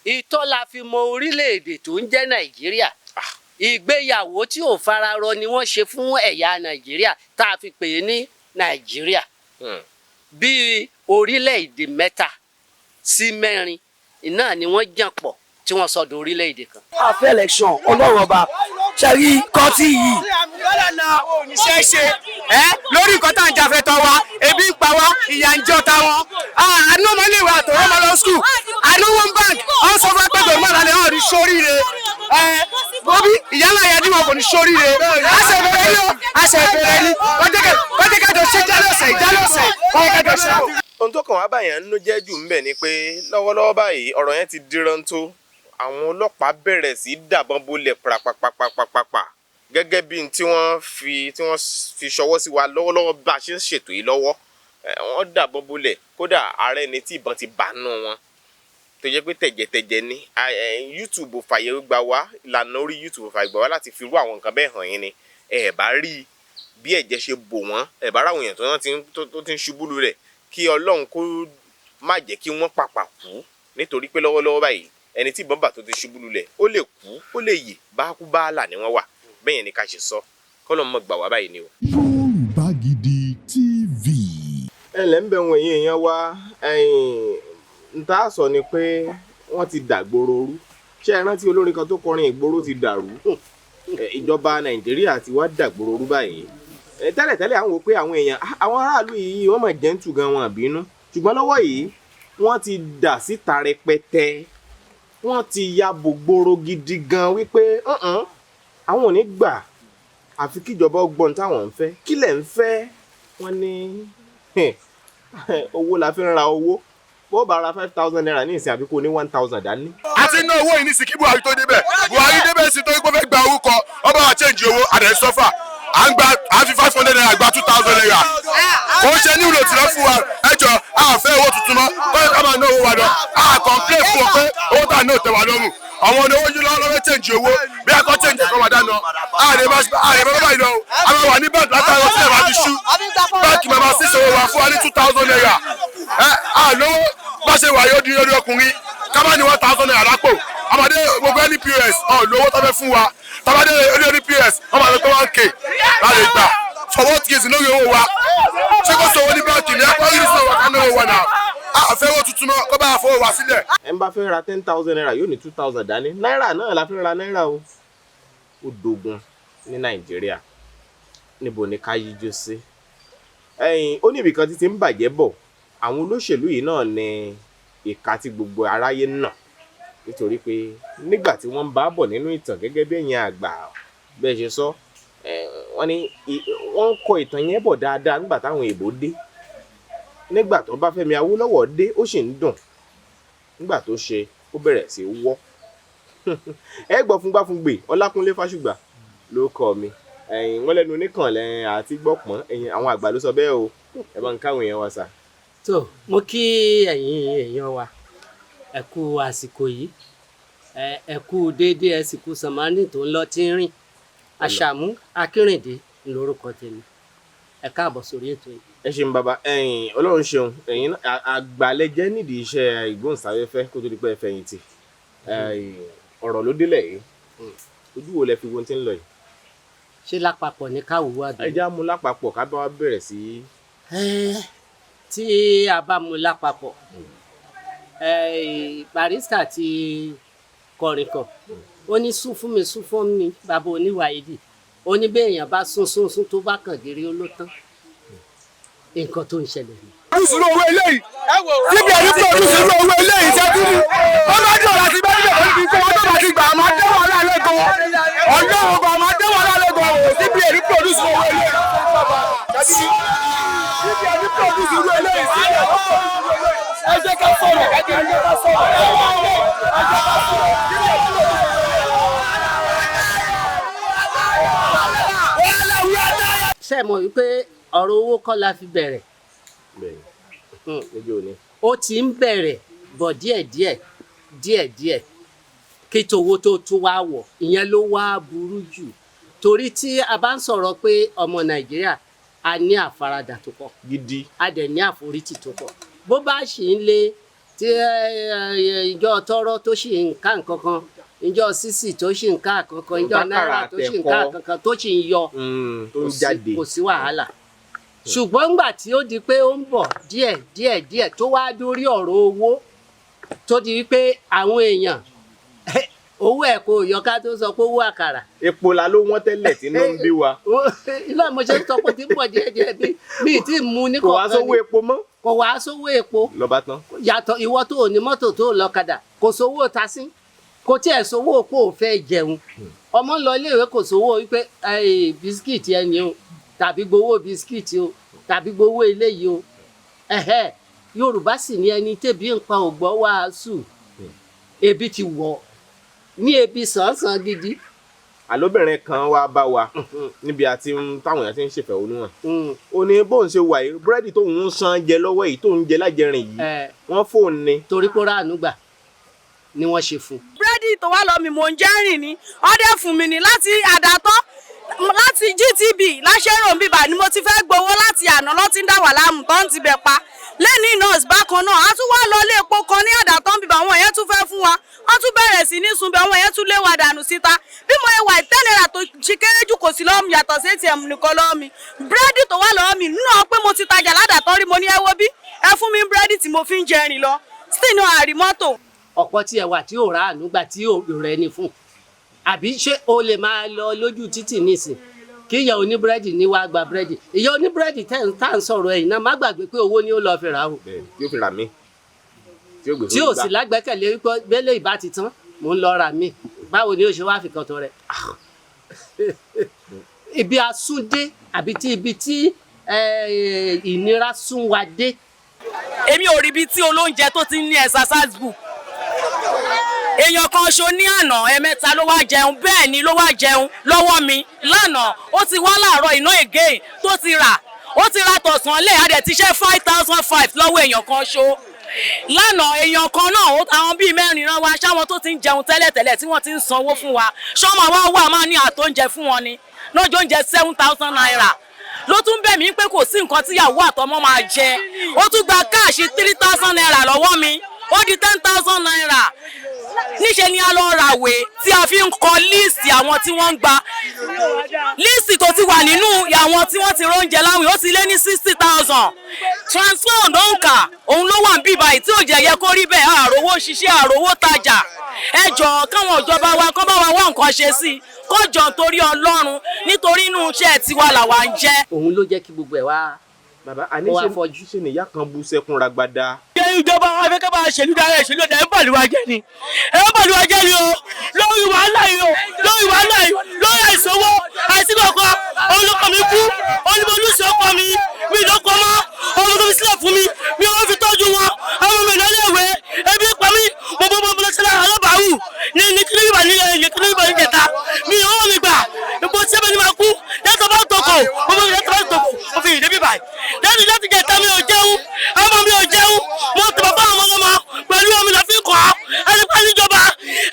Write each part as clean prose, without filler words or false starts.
Ìtọ́ la fi mọ orílẹ̀-èdè tó ń jẹ́ Nàìjíríà. Ìgbéyàwó tí ò fararọ ni wọ́n ṣe fún ẹ̀yà Nàìjíríà tá a fi pè é ní Nàìjíríà. Bíi orílẹ̀-èdè mẹ́ta sí mẹ́rin náà ni wọ́n jàn pọ̀ tí wọ́n sọ di orílẹ̀-èdè kan. A fẹ́ election. Ọlọ́run ọba ṣe rí kọ́tì yìí. Oníṣẹ́ ṣe ẹ́ lórí nǹkan tá à ń jà fẹ́tọ̀ wa. Ebi ń pa wá, ìyà ń jẹ ọ̀tá wọn. Àánú ọmọ ilé ìwé àtọwọ́ ọmọ lọ school, àánú wọn bank ọ̀n sọ fún ẹgbẹ́ mọ́ra lẹ́ hàn ní sóríire ẹ bóbí ìyálà ìyá tí wọn kò ní sóríire. Àṣẹ ìbẹ̀rẹ̀ ni ó, àṣẹ ìbẹ̀rẹ̀ ni kọ́jẹ́kẹ́jọ ṣe jálọ̀sẹ̀ jálọ̀sẹ̀ kọ́jẹ́kẹ́jọ ṣe. Ohun tó kàn wá báyẹn nínú jẹ́ jù ńbẹ̀ ni pé lọ́wọ́lọ́wọ́ báyìí, ọ̀rọ̀ yẹn ti dírántó. Àwọn ọlọ́pàá bẹ̀rẹ̀ sí í dàbọn bolẹ̀ pàpàpàpàpàpà gẹ́gẹ́ bí n tí wọ́n fi ṣọwọ́ sí wa lọ́wọ́lọ́wọ́ bá a ṣe ń ṣètò yìí lọ́wọ́. Wọ́n dàbọn bolẹ̀, kódà ààrẹ ni tí ìbọn ti bà nù wọn tó jẹ́ pé tẹ̀jẹ̀tẹ̀jẹ̀ ni. YouTube fàyè gbà wá, ìlànà orí YouTube fàyè gbà wá láti fi irú àwọn nǹkan bẹ́ẹ̀ hàn yín ni. Ẹ bá rí bí ẹ̀jẹ̀ ṣe bò wọ́n, ẹ bá ráwọn èèyàn tó ti ń ṣubú lulẹ̀. Kí Ọlọ́run kó má jẹ́ kí wọ́n pàpà kú, nítorí pé lọ́wọ́lọ́wọ́ báyìí, ẹni tí ìbọn bà tó ti ṣubú lulẹ̀, ó lè kú, ó lè yè, bá kú bá là ní wọ́n wà bẹ́ẹ̀ yẹn ni ká ṣe sọ. Kọ́lọ́ mọ̀ gbà wá báyìí ni o. Yorùbá Gidi TV. Ẹ ǹlẹ́ ń bẹ̀ wọ̀n, ẹ̀yin èèyàn wa. N tá a sọ ni pé wọ́n ti dàgbòrò rú. Ṣé ẹ rántí olórin kan tó kọrin "Ìgboro ti dàrú"? Ìjọba Nàìjíríà ti wá dàgbòrò rú báyìí. Tẹ́lẹ̀tẹ́lẹ̀, àwọn wò pé àwọn èèyàn, àwọn aráàlú yìí, wọ́n mọ̀ jẹ́ǹtù gan, wọn àbínú, ṣùgbọ́n lọ́wọ́ yìí, wọ́n ti dà síta rẹpẹtẹ, wọ́n ti ya bògbòrò gidi gan wípé "Uh-uh, àwọn ò ní gbà àfi kíjọba ó gbọ́n táwọn ń fẹ́." Kí lẹ̀ ń fẹ́? Wọ́n ní owó la fi ń ra owó. Bó bá ra ₦5,000 ní ìsìn, àbí kó ní 1,000 dání. A ti ná owó yìí ní sí kí Buhari tó débẹ̀. Buhari débẹ̀ sí torí pé ó fẹ́ gba orúkọ ọba wa, change owó àdé sọ́fà. À ń gba, à ń fi ₦500 gba ₦2,000. Kò ń ṣe ní ìlò tìlọ fún wa. Ẹ jọ, a fẹ́ owó tuntun mọ́ báyìí, ká máa ná owó wa lọ. A complain fún ọ pé owó tá a ná ò tẹ́ wa lọ́rùn. Àwọn ọ̀nà owó yìí lọ́wọ́ lọ́wọ́ change owó bí a kọ́ change ẹ̀kọ́ wa dáná. A lè máa báyìí lọ o. A máa wà ní báńkì látàrọ sílẹ̀ máa fi ṣú báńkì, máa máa sísè owó wa fún wa ní ₦2,000. Ẹ a lówó bá ṣe wà yóò di orí ọkùnrin ká má ní ₦1,000 lápò. Àmàdé gbogbo ẹni POS ọ̀ lówó tó fẹ́ fún wa tàbádé orí POS, wọ́n máa lọ pé 1K la lè gbà. For what case lórí owó wa? Ṣé kò sọ owó ní báńkì ní ẹ̀kọ́ yìí sọ̀rọ̀ ká náwó wa náà? A fẹ́ owó tuntun mọ́, kó bá a fọwọ́ wa sílẹ̀. Ẹ ń bá fẹ́ ra ₦10,000, yóò ní 2,000 dání. Náírà náà la fi ń ra náírà o. Ó dogun ní Nàìjíríà. Níbo ni ká yíjú sí? Ẹ̀yìn ó ní ibìkan tí ti ń bàjẹ́ bọ̀. Àwọn olóṣèlú yìí náà ní ìka tí gbogbo aráyé nà, nítorí pé nígbà tí wọ́n ń bá bọ̀ nínú ìtàn, gẹ́gẹ́ bí ẹ̀yin àgbà bẹ́ẹ̀ ṣe sọ, wọ́n ní wọ́n ń kọ ìtàn yẹn bọ̀ dáadáa nígbà táwọn èèbó dé. Nígbà tó bá Fẹ́mi Awólọ́wọ̀ dé, ó sì ń dùn. Nígbà tó ṣe, ó bẹ̀rẹ̀ sí í wọ́. Ẹ gbọ́ fúngbáfúngbè. Ọlákúnlé Fásùgbà ló kọ mi. Ẹ̀yin wọ́n lẹ́nu oníkànlẹ̀ àti gbọ́pọ́n. Ẹ̀yin àwọn àgbà ló sọ bẹ́ẹ̀ o. Ẹ bá ń káwọn èèyàn wa sà. Tó, mo kí ẹ̀yin èèyàn wa, ẹ kú àsìkò yìí, ẹ kú déédéé, ẹ sì kú sàmánì tó ń lọ tí ń rìn. Àṣàmú Akínrìndé lórúkọ tèmi. Ẹ káàbọ̀ sórí ètò yìí. Ẹ ṣeun bàbá. Ẹ̀yin Ọlọ́run ṣeun. Ẹ̀yin náà, àgbàlẹ̀jẹ́ nídìí iṣẹ́ ìgbóhùnsáfẹ́fẹ́ kó tó di pé ẹ fẹ̀yìntì. Ẹ̀yin, ọ̀rọ̀ ló délẹ̀ yìí. Ojú wo lẹ fi wo ohun tí ń lọ yìí? Ṣé lápapọ̀ ní káwọ́ wá bí? Ẹ já mú lápapọ̀, ká bá wa bẹ̀rẹ̀ sí. Tí a bá mú lápapọ̀, Barrister ti kọrin kan, ó ní sún fún mi, sún fún mi, bàbá oníwàyídì. Ó ní bẹ́ẹ̀ èèyàn bá sún sún sún, tó bá kàn gírí, ó ló tán. Nǹkan tó ń ṣẹlẹ̀ ni. Produce owó eléyìí, CBN produce owó eléyìí. Ṣe kí ni wọ́n bá dé ọ̀la tí bá dé ọ̀la tí wọ́n tó bá ti gbà, máa dé wàhálà lẹ́gọ̀ọ́. Ọjọ́ ọgbà máa dé wàhálà lẹ́gọ̀ọ́. CBN produce owó eléyìí, CBN produce owó eléyìí, CBN produce owó eléyìí. Ẹ jẹ́ ká sọ̀rọ̀, ẹ jẹ́ ká sọ̀rọ̀, ẹ jẹ́ ká sọ̀rọ̀. Ṣé ẹ mọ̀ wípé ọ̀rọ̀ owó kọ́ la fi bẹ̀rẹ̀? Bẹ́ẹ̀ níbi òní. Ó ti ń bẹ̀rẹ̀ bọ̀ díẹ̀díẹ̀ díẹ̀díẹ̀ kí towó tó tún wá wọ̀. Ìyẹn ló wá burú jù, torí tí a bá ń sọ̀rọ̀ pé ọmọ Nàìjíríà, a ní àfaradà tó pọ̀ gidi, a dẹ̀ ní àforítì tó pọ̀, bó bá sì ń lé Tí ìjọ tọrọ tó sì ń ká nǹkan kan, ìjọ sísì tó sì ń ká nǹkan kan, ìjọ náírà tó sì ń ká nǹkan kan tó sì ń yọ, tó ń jáde, kò sí wàhálà. Ṣùgbọ́n ńgbà tí ó di pé ó ń bọ̀ díẹ̀ díẹ̀ díẹ̀ tó wá dórí ọ̀rọ̀ owó, tó di pé àwọn èèyàn owó ẹ̀ kò yọ, ká tó sọ pé owó àkàrà. Epo la ló wọ́n tẹ́lẹ̀ tí inú ń bí wa. Iná mo ṣe ń sọ pé tí ń bọ̀ díẹ̀ díẹ̀ bí mi tí mú ní kò wá sówó epo mọ́. Kò wá sówó epo. Lọ́ba tán. Yàtọ̀ ìwọ tó ní mọ́tò tó lọ́kadà, kò sówó tasí, kò tiẹ̀ sówó pò fẹ́ jẹun. Ọmọ ń lọ iléèwé, kò sówó wípé bisikíìtì ẹni o, tàbí gbowó bisikíìtì o, tàbí gbowó eléyìí o. Yorùbá sì ní ẹni tẹ́bi ń pa ògbọ́ wàásù. Ebi ti wọ̀ ní ebi sàn-sàn gidi. Àlóbìnrin kan wá bá wa níbi àti táwọn èèyàn ti ń ṣèfẹ̀hónúhàn. Ó ní bóun ṣe wà yìí, búrẹ́dì tóun ń san jẹ lọ́wọ́ yìí, tóun jẹ lájẹrin yìí, wọ́n fóun ni. Torí pé ráàánú gbà ni wọ́n ṣe fún. Búrẹ́dì tó wá lọ mi mò ń jẹ́rìn ni ọdẹ fún mi ni láti àdàtọ́ láti GTB láṣẹ́rò ń bíbà ni mo ti fẹ́ gbowó láti àná lọ́ ti ń dà wà láàmú tó ń tibẹ̀ pa lẹ́ni nurse. Bákan náà, a tún wá lọ ilé epo kan ní àdàtọ́ ń bíbà, àwọn yẹn tún fẹ́ fún wa, wọ́n tún bẹ̀rẹ̀ sí ní sunbẹ̀, àwọn yẹn tún lé wa dànù síta. Bí mo wà, 10 naira tó ṣe kéré jù kò sí lọ́wọ́ mi, yàtọ̀ sí ATM nìkan lọ́wọ́ mi. Búrẹ́dì tó wà lọ́wọ́ mi nínú pé mo ti tajà ládàtọ́ rí, mo ní ẹ wo bí ẹ fún mi búrẹ́dì tí mo fi ń jẹrin lọ sínú àrí mọ́tò. Ọ̀pọ̀ tí ẹ wà tí ò ráàánú gbà tí ò rẹ ni fún, àbí ṣé o lè máa lọ lójú títì nísìn kí ìyá oníbúrẹ́dì ní wàá gba búrẹ́dì? Ìyá oníbúrẹ́dì tẹ́ ń tá à ń sọ̀rọ̀ ẹ̀yìn náà, má gbàgbé pé owó ni ó lọ fi rà o. Tí ó fi rà mí. Tí ó gbé tí ò sì lágbẹ́kẹ̀lé wípé bẹ́lẹ̀ ìbá ti tán, mò ń lọ rà mí. Báwo ni ó ṣe wá fi kan tọrẹ ibi asúndé àbí tí ibi tí ìnira sún wa dé? Èmi ò rí ibi tí olóúnjẹ tó ti ń ní exercise book. Èèyàn kan ṣo ní àná, ẹ̀mẹ́ta ló wá jẹun, bẹ́ẹ̀ ni ló wá jẹun lọ́wọ́ mi lánàá. Ó ti wá láàárọ̀ iná again tó ti rà, ó ti ra tọ̀sán lẹ̀, adẹ̀ ti ṣe 5,500 lọ́wọ́ èèyàn kan ṣo lánàá. Èèyàn kan náà, àwọn bíi mẹ́rin rán wa. Ṣáwọn tó ti ń jẹun tẹ́lẹ̀tẹ́lẹ̀ tí wọ́n ti ń sanwó fún wa, ṣọ́mọ wa wà máa ní àtóúnjẹ fún wọn ni lọ́jọ́ oúnjẹ ₦7,000 ló tún bẹ̀ mí pé kò sí nǹkan tíyàwó àtọmọ máa jẹ. Ó tún gba cash ₦3,000 lọ́wọ́ mi, ó di ₦10,000. Níṣe ni a lọ ràwé tí a fi ń kọ list àwọn tí wọ́n ń gba list tó ti wà nínú àwọn tí wọ́n ti róúnjẹ láwìn, ó ti lé ní 60,000. Transfer òǹkà òun ló wà ń bíbá yìí tí ò jẹ́ yẹ kó rí bẹ́ẹ̀. Àròwó ṣiṣẹ́, àròwó tajà. Ẹ jọ̀ọ́, káwọn ìjọba wa kán bá wa wá nǹkan ṣe sí i, kó jọ nítorí Ọlọ́run, nítorí inú iṣẹ́ tiwa làwa ń jẹ́. Òun ló jẹ́ kí gbogbo ẹ̀ wá Bàbá àní ó wá ṣe fọjú. Ṣe nìyá kan bú sẹ́kún ragbada. Ṣé ìjọba wa fẹ́ ká bá ṣèlú dára? Ìṣèlú ọ̀dà ẹ̀ ń bàlúwa jẹ́ ni, ẹ̀ ń bàlúwa jẹ́ ni o, lórí wàhálà yìí o, lórí wàhálà yìí, lórí àìsówó, àìsí kankan. Olùkọ́ mi kú, olùmọ̀lùsí ọkọ mi, mi lọ́kọ mọ́. Ọmọ tó fi sílẹ̀ fún mi, mi ò fi tọ́jú wọn. Àwọn ọmọ ìlú ẹ̀wẹ̀ ebi pa mí. Mo lọ sílẹ̀ alábàáwù ní kílíbà ní ẹ̀yẹ kílíbà ní jẹta mi ò mi gbà ipò tí ẹbí ni máa kú lẹ́tọ̀ bá tọkọ̀ mo bá lẹ́tọ̀ bá tọkọ̀ mo fi ìdẹ́bí báyìí lẹ́nu láti jẹta. Mi ò jẹun, ọmọ mi ò jẹun. Mo tọ̀ fún àwọn ọmọ pẹ̀lú omi lọ fi kọ́ ẹni pẹ́ níjọba.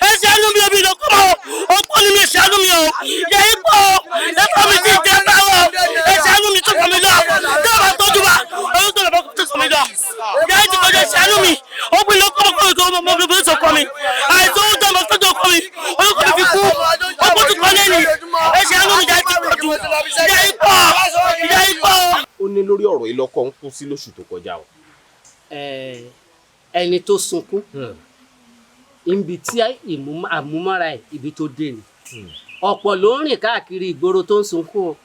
Ẹ ṣàánú mi, omi lọ kọ́ mọ́ ọkọ ni mi. Ṣàánú mi o, yẹ ipò lẹ́tọ̀ mi ti jẹ báwọ̀. Ẹ ṣàánú mi tó kọ́ mi lọ dábàá tọ́jú wa oyún tó lọ bá tó sọ mi lọ yẹ ti kọjá. Ṣàánú mi, ó pin lọ kọ́ mọ́ kọ́ mọ́ mọ́ sọ kọ́ mi àìsàn ó dàgbà tọ́jú ọkọ mi, orúkọ mi fi kú, ọkọ tó kọ́ lẹ́nu. Ẹ ṣàánú mi, yẹ ti kọjú yẹ ipò yẹ ipò. Ó ní lórí ọ̀rọ̀ yìí lọ́kọ ń kú sí lóṣù tó kọjá o. Ẹni tó sunkún ibi tí àmúmọ́ra ẹ̀ ibi tó dé ni. Ọ̀pọ̀ ló ń rìn káàkiri ìgboro tó ń sunkún o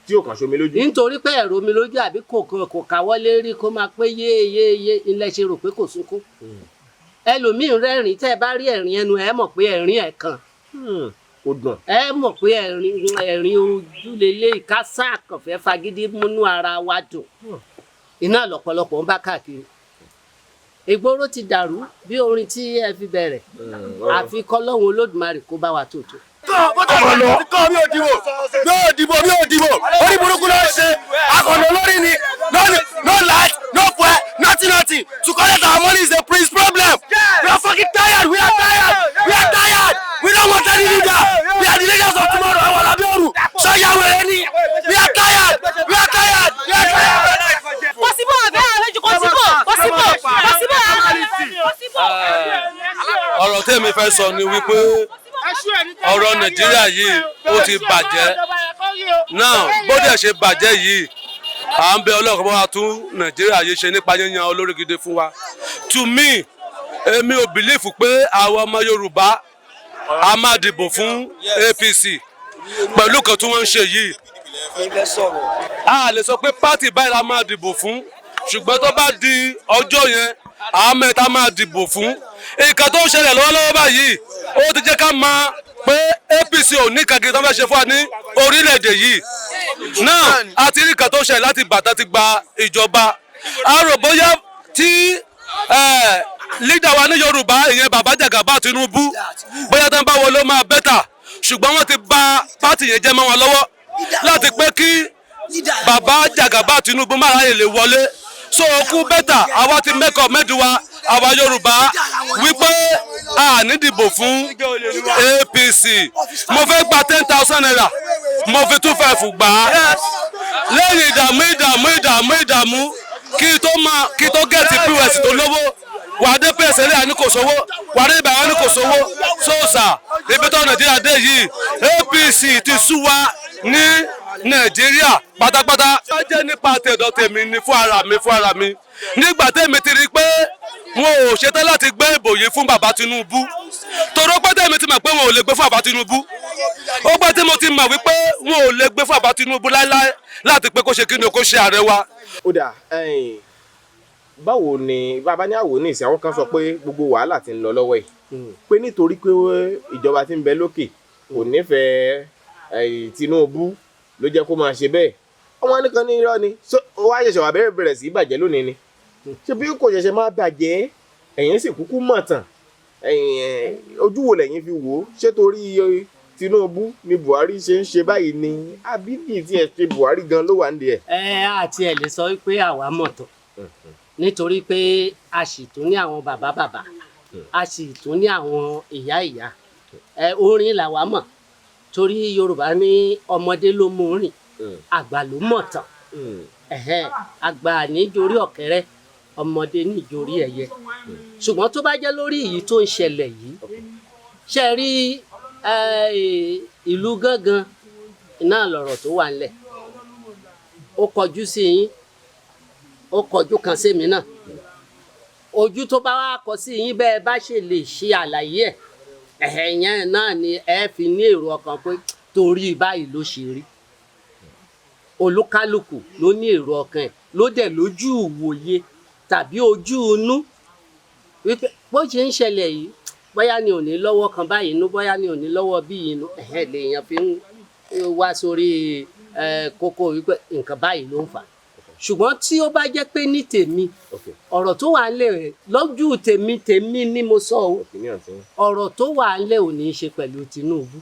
tí ò kàn ṣomi lójú. Nítorí pé ẹ̀rọ mi lójú àbí kò káwọ́ lérí kó máa pé yé yé yé ilẹ̀ ṣe rò pé kò sunkún. Ẹlòmíín rẹ́rìn, tẹ́ ẹ bá rí ẹ̀rín ẹnu ẹ mọ̀ pé ẹ̀rín ẹ̀ kan Ó dùn. Ẹ mọ̀ pé ẹ̀rín ẹ̀rín ojúlélé ìkásá àkànfẹ́ fagídí múnú ara wa dùn. Iná lọ́pọ̀lọpọ̀ ń bá káàkiri ìgboro ti dàrú bí orin tí ẹ fi bẹ̀rẹ̀, àfi kọ́lọ́hún Olódùmarè kó bá wa tó tó. Kọ́ mi ò dìbò, mi ò dìbò, mi ò dìbò. Orí burúkú ló ń ṣe akọ̀nà lórí ni. No, no light, no fuel, nothing, nothing. To collect our money is a prince problem. We are fucking tired. We are tired. We are tired. We don't want any leader. We are the leaders of tomorrow. Àwọn alábẹ́ òru sọ́yà wẹ̀rẹ̀ ni. We are tired. We are tired. We are tired. Kò síbò àbẹ́ àrẹ́jù, kò síbò, kò síbò, kò síbò. Tẹ́mi fẹ́ sọ ni wípé ọ̀rọ̀ Nàìjíríà yìí, ó ti bàjẹ́ náà. Bó dẹ̀ ṣe bàjẹ́ yìí, à ń bẹ Ọlọ́run bá wa tún Nàìjíríà yìí ṣe nípa yíyan olórí gidi fún wa. To me, èmi ò believe pé àwọn ọmọ Yorùbá a máa dìbò fún APC pẹ̀lú kan tí wọ́n ń ṣe yìí. A lè sọ pé party báyìí la máa dìbò fún, ṣùgbọ́n tó bá di ọjọ́ yẹn, àwọn mẹ́ta máa dìbò fún. Nǹkan tó ń ṣẹlẹ̀ lọ́wọ́lọ́wọ́ báyìí, ó ti jẹ́ ká mọ̀ pé APC ò ní nǹkan gidi tó fẹ́ ṣe fún wa ní orílẹ̀-èdè yìí náà. A ti rí nǹkan tó ṣẹlẹ̀ láti bàtà ti gba ìjọba. A rò bóyá tí leader wa ní Yorùbá, ìyẹn bàbá Jàgàbá Tinubu, bóyá tó ń bá wọlé, ó máa better, ṣùgbọ́n wọ́n ti bà party yẹn jẹ́ mọ́ wọn lọ́wọ́ láti pé kí bàbá Jàgàbá Tinubu má ráyè lè wọlé. So okú better, àwa ti make up mind wa, àwa Yorùbá, wípé a ní dìbò fún APC. Mo fẹ́ gba ₦10,000, mo fi 2,500 gbà á lẹ́yìn ìdààmú, ìdààmú, ìdààmú, ìdààmú kí tó máa kí tó get POS tó lówó. Wà á dé POS eléyà ní kò sówó, wà á dé ibà wà ní kò sówó. Sóòsà ibi tó Nàìjíríà dé yìí, APC ti sú wa ní Nàìjíríà pátápátá. Ó jẹ́ nípa tẹ̀dọ̀ tèmi ni fún ara mi. Nígbà tèmi ti rí i pé wọn ò ṣetán láti gbé ìbò yìí fún bàbá Tinubu, tòró pé tèmi ti mọ̀ pé wọn ò lè gbé fún bàbá Tinubu. Ó pẹ́ tí mo ti mọ̀ wípé wọn ò lè gbé fún bàbá Tinubu láéláé láti pé kó ṣe kí ni o, kó ṣe ààrẹ wa. Ó dà, báwo ni bàbá ní àwò ní ìsìn? Àwọn kan sọ pé gbogbo wàhálà ti ń lọ lọ́wọ́ yìí, pé nítorí pé ìjọba tí ń bẹ lókè kò nífẹ̀ẹ́ Tinubu ló jẹ́ kó máa ṣe bẹ́ẹ̀. Ọmọ nìkan ní irọ́ ni. Ó wá ṣẹ̀ṣẹ̀ wà bẹ̀rẹ̀ bẹ̀rẹ̀ sí í bàjẹ́ lónìí ni? Ṣé bí kò ṣẹ̀ṣẹ̀ máa bàjẹ́, ẹ̀yin sì kúkú mọ̀ tàn. Ojú wo lẹ̀yin fi wò ó? Ṣé torí Tinubu ni Buhari ṣe ń ṣe báyìí ni, àbí kì í tiẹ̀ ṣe Buhari gan ló wà nídìí ẹ̀? Ẹ àti ẹ lè sọ pé àwa mọ̀ tán, nítorí pé a sì tún ní àwọn bàbá bàbá, a sì tún ní àwọn ìyá ìyá. Ẹ orin làwa mọ̀, torí Yorùbá ní ọmọdé ló mú rìn, àgbà ló mọ̀ tán. Ẹ̀hẹ́n, àgbà níjorí ọ̀kẹ́rẹ́, ọmọdé níjorí ẹyẹ. Ṣùgbọ́n tó bá jẹ́ lórí èyí tó ń ṣẹlẹ̀ yìí, ṣe rí ìlú gángan náà lọ̀rọ̀ tó wà ńlẹ̀. Ó kọjú sí yín, ó kọjú kan sí mi náà. Ojú tó bá wá kọ sí yín, bẹ́ẹ̀ bá ṣe lè ṣe àlàyé ẹ̀, ẹ̀hẹ̀ yẹn náà ni ẹ fi ní èrò ọkàn pé torí báyìí ló ṣe rí. Olúkálùkù ló ní èrò ọkàn ẹ̀, ló dẹ̀ lójú ìwòye tàbí ojú inú wípé bó ṣe ń ṣẹlẹ̀ yìí, bóyá ni ò ní lọ́wọ́ kan báyìí inú, bóyá ni ò ní lọ́wọ́ bí inú. Ẹ̀hẹ́, lèèyàn fi ń wá sórí kókó wípé nǹkan báyìí ló ń fà á. Ṣùgbọ́n tí ó bá jẹ́ pé ní tèmi, ọ̀rọ̀ tó wà nílẹ̀ lójú tèmi, tèmi ni mo sọ o, ọ̀rọ̀ tó wà nílẹ̀ ò ní í ṣe pẹ̀lú Tinubu.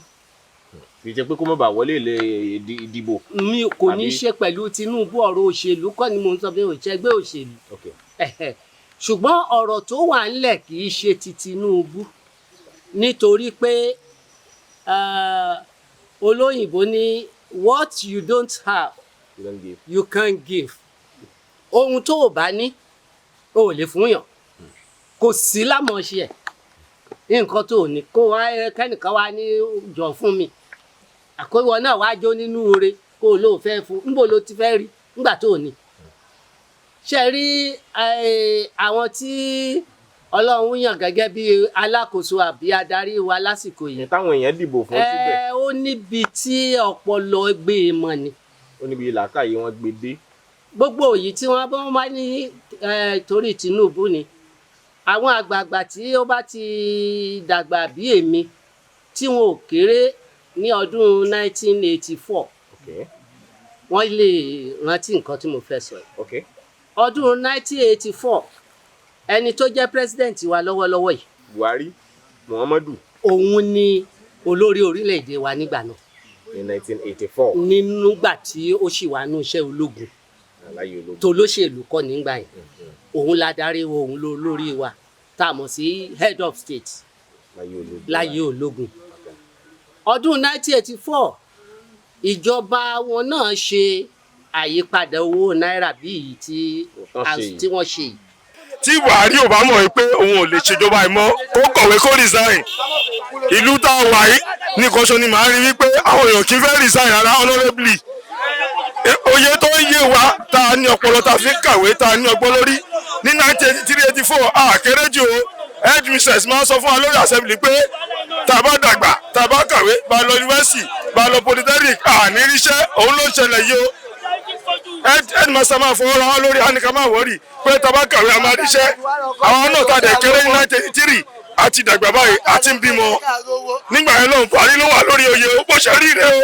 Kì í ṣe pé kó má bàa wọlé ilé ìdìbò. Mi kò ní í ṣe pẹ̀lú Tinubu. Ọ̀rọ̀ òṣèlú kọ́ ni mo ń sọ, bí òṣègbè òṣèlú. Ṣùgbọ́n ọ̀rọ̀ tó wà nílẹ̀ kì í ṣe ti Tinubu, nítorí pé olóyìnbó ní "What you don't have, you don't give." you can't give." Ohun tó o bá ní, o ò lè fún yàn. Kò sí lámọ̀ọ́ṣe ẹ̀. Nǹkan tó o ní, kó wá kẹ́nìkan wá ní jọ fún mi, àkówọ náà wá jó nínú oore, kó o lóò fẹ́ fún. Níbo ló ti fẹ́ rí nígbà tó o ní? Ṣe rí àwọn tí Ọlọ́run yàn gẹ́gẹ́ bí alákòóso àbí adarí wa lásìkò yìí, táwọn èèyàn dìbò fún síbẹ̀. Ẹ ó níbi tí ọpọlọ gbé e mọ ni. Ó níbi làákàyè wọn gbé dé. Gbogbo òyì tí wọ́n bá wá ní torí Tinubu ni, àwọn àgbààgbà tí ó bá ti dàgbà bí èmi, tí wọn ò kéré ní ọdún 1984, wọ́n lè rántí nǹkan tí mo fẹ́ sọ yìí. Ọdún 1984, ẹni tó jẹ́ president wa lọ́wọ́lọ́wọ́ yìí, Buhari Muhammadu, òun ni olórí orílẹ̀-èdè wa nígbà náà. Ní 1984. Nígbà tí ó sì wà nínú iṣẹ́ ológun. Aláyé ológun. Tó lóṣèlú kọ́ nígbà yẹn, òun la darí wa, òun ló lórí wa, tá a mọ̀ sí head of state. Láyé ológun. Láyé ológun. Ọdún 1984, ìjọba wọn náà ṣe àyípadà owó náírà bí èyí tí Wọ́n ṣe yìí. tí wọ́n ṣe yìí. Tí Buhari ò bá mọ̀ pé òun ò lè ṣèjọba yìí mọ́, kó kọ̀wé, kó resign. Ìlú tá a wà yìí nìkan ṣo ni màá rí wípé àwọn èèyàn kì í fẹ́ resign rárá. Honourably, oyè tó ń yé wa, tá a ní ọpọlọ, tá a fi ń kàwé, tá a ní ọgbọ́n lórí ní 1983, 84, àkéré jù o. Headmistress máa ń sọ fún wa lórí assembly pé tá a bá dàgbà, tá a bá kàwé, bá lọ yunifásitì, bá lọ polytechnic, àní ríṣẹ́. Òun ló ń ṣẹlẹ̀ yìí o. Headmaster máa fọwọ́ ra wá lórí àníkà, máa wọ́rì pé tá a bá kàwé, a máa ríṣẹ́. Àwọn náà tá a dẹ̀ kéré ní 1983 àti dàgbà báyìí, àti ń bímọ. Nígbà yẹn lọ́hùn, Buhari ló wà lórí oyè o. Bó ṣe rí rẹ o,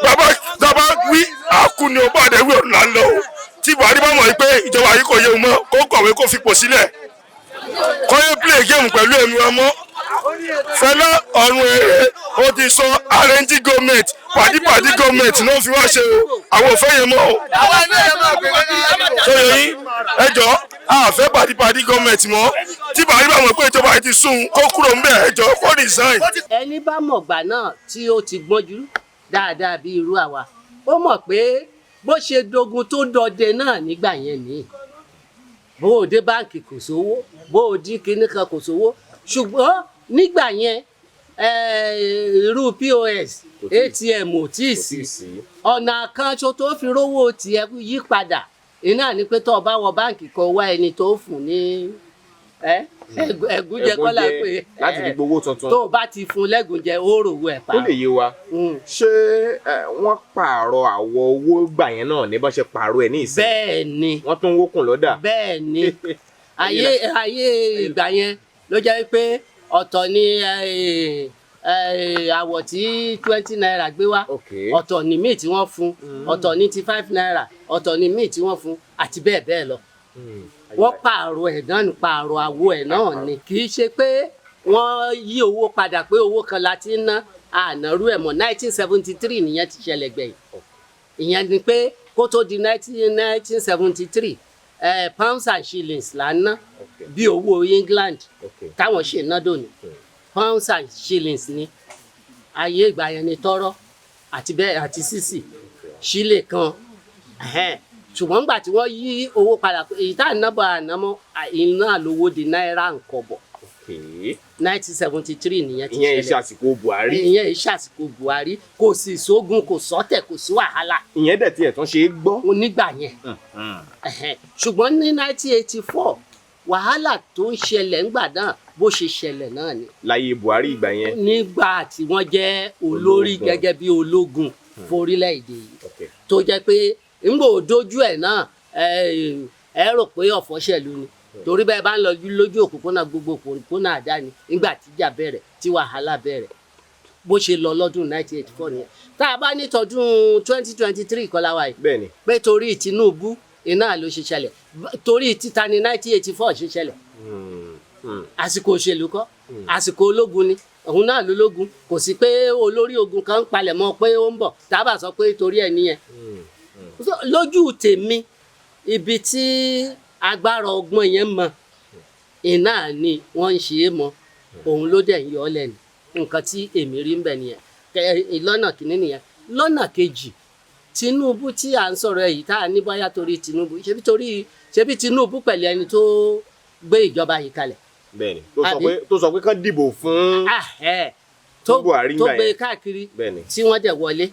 bàbá dábàá wí àkú ni o, bá dẹ̀ wí ọ̀nà là ń lọ o. Tí Buhari bá mọ̀ pé ìjọba yìí kò yé o mọ́, kó kọ̀wé, kó fipò sílẹ̀, kó yé play game pẹ̀lú ẹ̀mí wa mọ́. Fẹlá ọ̀run èrè ó ti sọ, arrange government, paddy paddy government ló fi wá ṣe o. Àwọn ò fẹ́ yẹn mọ́ o. Sọyọ yín, ẹ jọ, a fẹ́ paddy paddy government mọ́. Tí Buhari bá mọ̀ pé ìjọba yìí ti sún, kó kúrò ńbẹ̀, ẹ jọ, kó resign. Ẹni bá mọ̀gbà náà tí ó ti gbọ́njú dáadáa bí irú àwa, ó mọ̀ pé bó ṣe dogun tó dọdẹ náà nígbà yẹn ni bó o dé báǹkì kò sówó, bó o dín kinní kan kò sówó. Ṣùgbọ́n nígbà yẹn, irú POS, ATM ò tí ì sí. Ọ̀nà kan ṣo tó fi rówó tiẹ̀ yí padà iná ni pé tó o bá wọ báǹkì kan, wá ẹni tó fún ní ẹ̀gúnjẹ kọ́lá pé láti fi gbowó tuntun. Tó o bá ti fún lẹ́gúnjẹ, ó rò owó ẹ̀ pa. Ó lè yé wa, ṣé wọ́n pààrọ̀ àwọ̀ owó gbà yẹn náà ní bọ́n ṣe pààrọ̀ ẹ̀ ní ìsìn? Bẹ́ẹ̀ ni. Wọ́n tún wókùn lọ́dà. Bẹ́ẹ̀ ni, ayé ìgbà yẹn ló jẹ́ pé ọ̀tọ̀ ni àwọ̀ tí 20 naira gbé wá, ọ̀tọ̀ ni míì tí wọ́n fún, ọ̀tọ̀ ní ti 5 naira, ọ̀tọ̀ ni míì tí wọ́n fún, àti bẹ́ẹ̀ bẹ́ẹ̀ lọ. Wọ́n pààrọ̀ ẹ̀ náà ní pààrọ̀ àwọ̀ ẹ̀ náà ni. Kì í ṣe pé wọ́n yí owó padà pé owó kan la ti ń ná ànárú ẹ̀ mọ́. 1973 nìyẹn ti ṣẹlẹ̀ gbẹ̀yìn. Ìyẹn ni pé kó tó di 1973, pounds and shillings là ń ná bí owó England táwọn ṣe ná dòní. Pounds and shillings ni ayé ìgbà yẹn, ni tọ́rọ́ àti bẹ́ẹ̀ àti sísì sílè kan. Ṣùgbọ́n nígbà tí wọ́n yí owó padà, èyí tá à ń ná bọ̀ àná mọ́ iná lówó di náírà nkọ̀bọ̀. 1973 nìyẹn ti Ìyẹn ṣẹlẹ̀. Iṣẹ́ àsìkò Buhari. Ìyẹn iṣẹ́ àsìkò Buhari. Kò sì sógun, kò sọ́tẹ̀, kò sí wàhálà. Ìyẹn dẹ̀ tiẹ̀ tún ṣe é gbọ́. Nígbà yẹn. Ṣùgbọ́n ní 1984, wàhálà tó ń ṣẹlẹ̀ ńgbà náà, bó ṣe ṣẹlẹ̀ náà ni. Láyé Buhari ìgbà yẹn. Nígbà tí wọ́n jẹ́ olórí Ológun. gẹ́gẹ́ bí ológun forílẹ̀-èdè yìí, tó jẹ́ pé ńgbò dójú ẹ̀ náà, ẹ rò pé ọ̀fọ̀ ṣẹ̀lú ni, torí bẹ́ẹ̀ bá ń lọ lójú òpópónà, gbogbo òpópónà àdáni nígbà tíjà bẹ̀rẹ̀, tí wàhálà bẹ̀rẹ̀. Bó ṣe lọ lọ́dún 1984 nìyẹn. Tá a bá ní tọdún 2023 kọ́lá wa yìí, Bẹ́ẹ̀ni. pé torí Tinubu iná ló ṣe ṣẹlẹ̀, torí títa ní 1984 ṣe ṣẹlẹ̀. Àsìkò òṣèlú kọ́, àsìkò ológun ni. Òun náà lólógun, kò sí pé olórí ogun kan ń palẹ̀ mọ́ pé ó ń bọ̀ tábà sọ pé torí ẹ̀ nìyẹn. So, lójú tèmi, ibi tí agbára ọgbọ́n yẹn mọ iná ni wọ́n ń ṣe é mọ, òun ló dẹ̀ ń yọ ọ́ lẹ́nu. Nǹkan tí èmi rí ń bẹ̀ nìyẹn. Lọ́nà kìíní nìyẹn. Lọ́nà kejì, Tinubu tí à ń sọ̀rọ̀ èyí tá a ní bóyá torí Tinubu, ṣebí torí ṣebí Tinubu pẹ̀lú ẹni tó gbé ìjọba yìí kalẹ̀. Bẹ́ẹ̀ni, tó sọ Àbí? pé tó sọ pé kán dìbò fún tó fún Buhari tó ńgbà gbé yẹn. káàkiri Bẹ́ẹ̀ni. tí wọ́n dẹ̀ wọlé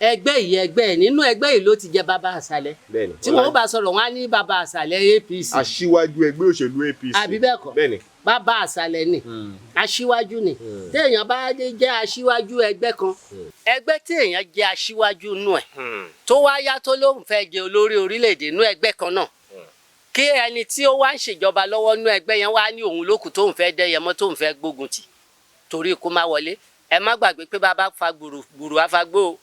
ẹgbẹ́ yìí, ẹgbẹ́ ẹ̀ nínú ẹgbẹ́ yìí ló ti jẹ́ bàbá àṣàlẹ̀. Bẹ́ẹ̀ni. Tí wọ́n bá sọ̀rọ̀, wọ́n á ní bàbá àṣàlẹ̀ APC. Aṣíwájú ẹgbẹ́ òṣèlú APC. Àbí bẹ́ẹ̀ kọ́? Bẹ́ẹ̀ni. Bàbá àṣàlẹ̀ ni, aṣíwájú ni. Téèyàn bá dé jẹ́ aṣíwájú ẹgbẹ́ kan, ẹgbẹ́ tí èèyàn jẹ́ aṣíwájú nù ẹ̀, tó wá yá tó lóun fẹ́ jẹ olórí orílẹ̀-èdè nú ẹgbẹ́ kan náà, kí ẹni tí ó wá ń ṣèjọba lọ́wọ́ nú ẹgbẹ́ yẹn wá ní òun lókù tóun fẹ́ dẹ́yẹ mọ́, tóun fẹ́ gbógun tì torí kó má wọlé, ẹ má gbàgbé pé bàbá fa gbùrù gbùrù afagbó o.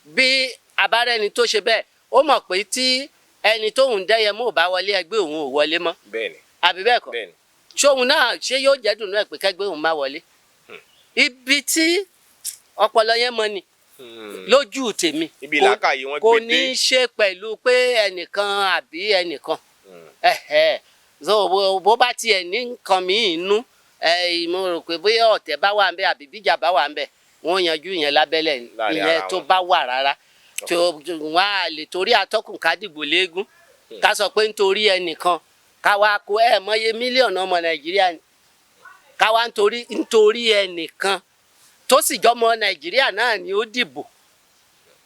Bí abárẹ́ni tó ṣe bẹ́ẹ̀, ó mọ̀ pé tí ẹni tóun dẹ́yẹ mọ́ ò bá wọlé, ẹgbẹ́ òun ò wọlé mọ́. Bẹ́ẹ̀ni. Àbí bẹ́ẹ̀ kọ́? Bẹ́ẹ̀ni. Ṣóun náà ṣé yóò jẹ́ dùnú ẹ̀ pé kẹ́gbẹ́ òun má wọlé? Ibi tí ọpọlọ yẹn mọ ni lójú tèmi. Ibi làákàyè wọn Kò gbé ní dé. í ṣe pẹ̀lú pé ẹnìkan àbí ẹnìkan. Ẹ̀hẹ́. So bó bá tiẹ̀ ní nǹkan míì nú ẹ, mo rò pé bóyá ọ̀tẹ̀ bá wà ń bẹ̀ àbí bíjà bá wà ń bẹ̀, wọ́n yanjú ìyẹn lábẹ́lẹ̀ ni. Láàrin Ìyẹn ara tó wọn. bá wà rárá tó wọ́n á lè torí atọ́kùn kádìgbò léegun ká sọ pé nítorí ẹnìkan. Káwa kó ẹ̀ mọye mílíọ̀nù ọmọ Nàìjíríà ni, káwa nítorí ẹnìkan tó sì jọmọ Nàìjíríà náà ni ó dìbò,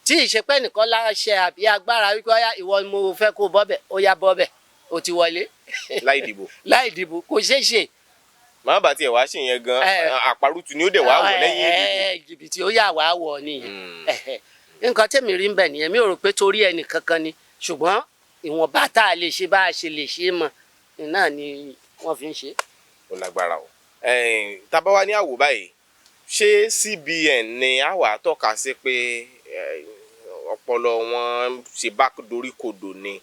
tí ìṣepẹ́ nìkan láṣẹ àbí agbára wípé ọyá, ìwọ ni mo fẹ́ kó bọ́bẹ̀, ó yá bọ́bẹ̀, ó ti wọlé. Láì dìbò. Láì dìbò, kò ṣeé ṣe. Màá bá tiẹ̀ wá ṣe yẹn gan, àparùtù ni ó dẹ̀ wá wọ̀ lẹ́yìn ìdìbò. Jìbìtì ó yà wá wọ̀ nìyẹn. Nǹkan tẹ̀mí rí ń bẹ̀ nìyẹn. Mi ò rò pé torí ẹnì kankan ni, ṣùgbọ́n ìwọ̀nba tá a lè ṣe, bá a ṣe lè ṣe mọ̀ náà ni wọ́n fi ń ṣe. Ó lágbára o. Tá bá wá ní àwò báyìí, ṣé CBN ni a wà tọ́ka sí pé ọpọlọ wọn ṣe bá dorí kodò ni,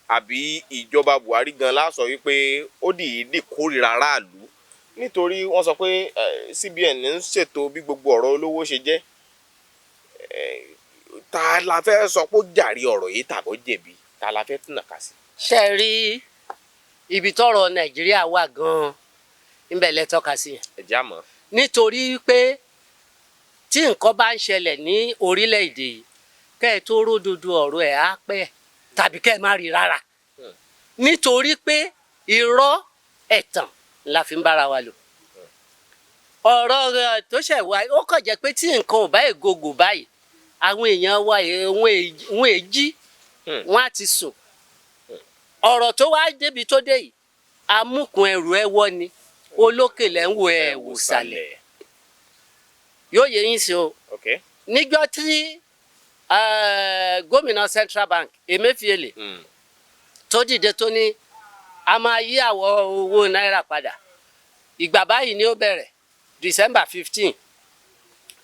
àbí ìjọba Buhari gan la sọ wípé ó dìídì kórìíra aráàlú? Nítorí wọ́n sọ pé CBN ń ṣètò bí gbogbo ọ̀rọ̀ olówó ṣe jẹ́. Ta la fẹ́ sọ pé ó jàre ọ̀rọ̀ yìí tàbó jẹ̀bi? Ta la fẹ́ túnà ká sí? Ṣe rí ibi tọ́rọ̀ Nàìjíríà wà gan-an níbẹ̀ lẹ tọ́ka sí yẹn. Ẹ jẹ́ àmọ́. Nítorí pé tí nǹkan bá ń ṣẹlẹ̀ ní orílẹ̀-èdè yìí, kẹ́ ẹ tó ródodo ọ̀rọ̀ ẹ̀ á pẹ́, tàbí kẹ́ ẹ má rí rárá, nítorí pé irọ́, ẹ̀tàn la fi ń bára wa lò. Ọ̀rọ̀ rẹ̀ tó ṣẹ̀ wá, ó kàn jẹ́ pé tí nǹkan ò bá ègògò báyìí, àwọn èèyàn wa wọn èjì, wọn á ti sùn. Ọ̀rọ̀ tó wá débi tó dé yìí, amúkùn ẹrù ẹ wọ́ ni, olókè lẹ́ ń wo ẹ̀ wò sàlẹ̀. Yóò yẹ yín sí o. Níjọ́ tí gómìnà Central Bank Emefiele tó dìde, tó ní a máa yí àwọ̀ owó náírà padà, ìgbà báyìí ni ó bẹ̀rẹ̀, December 15,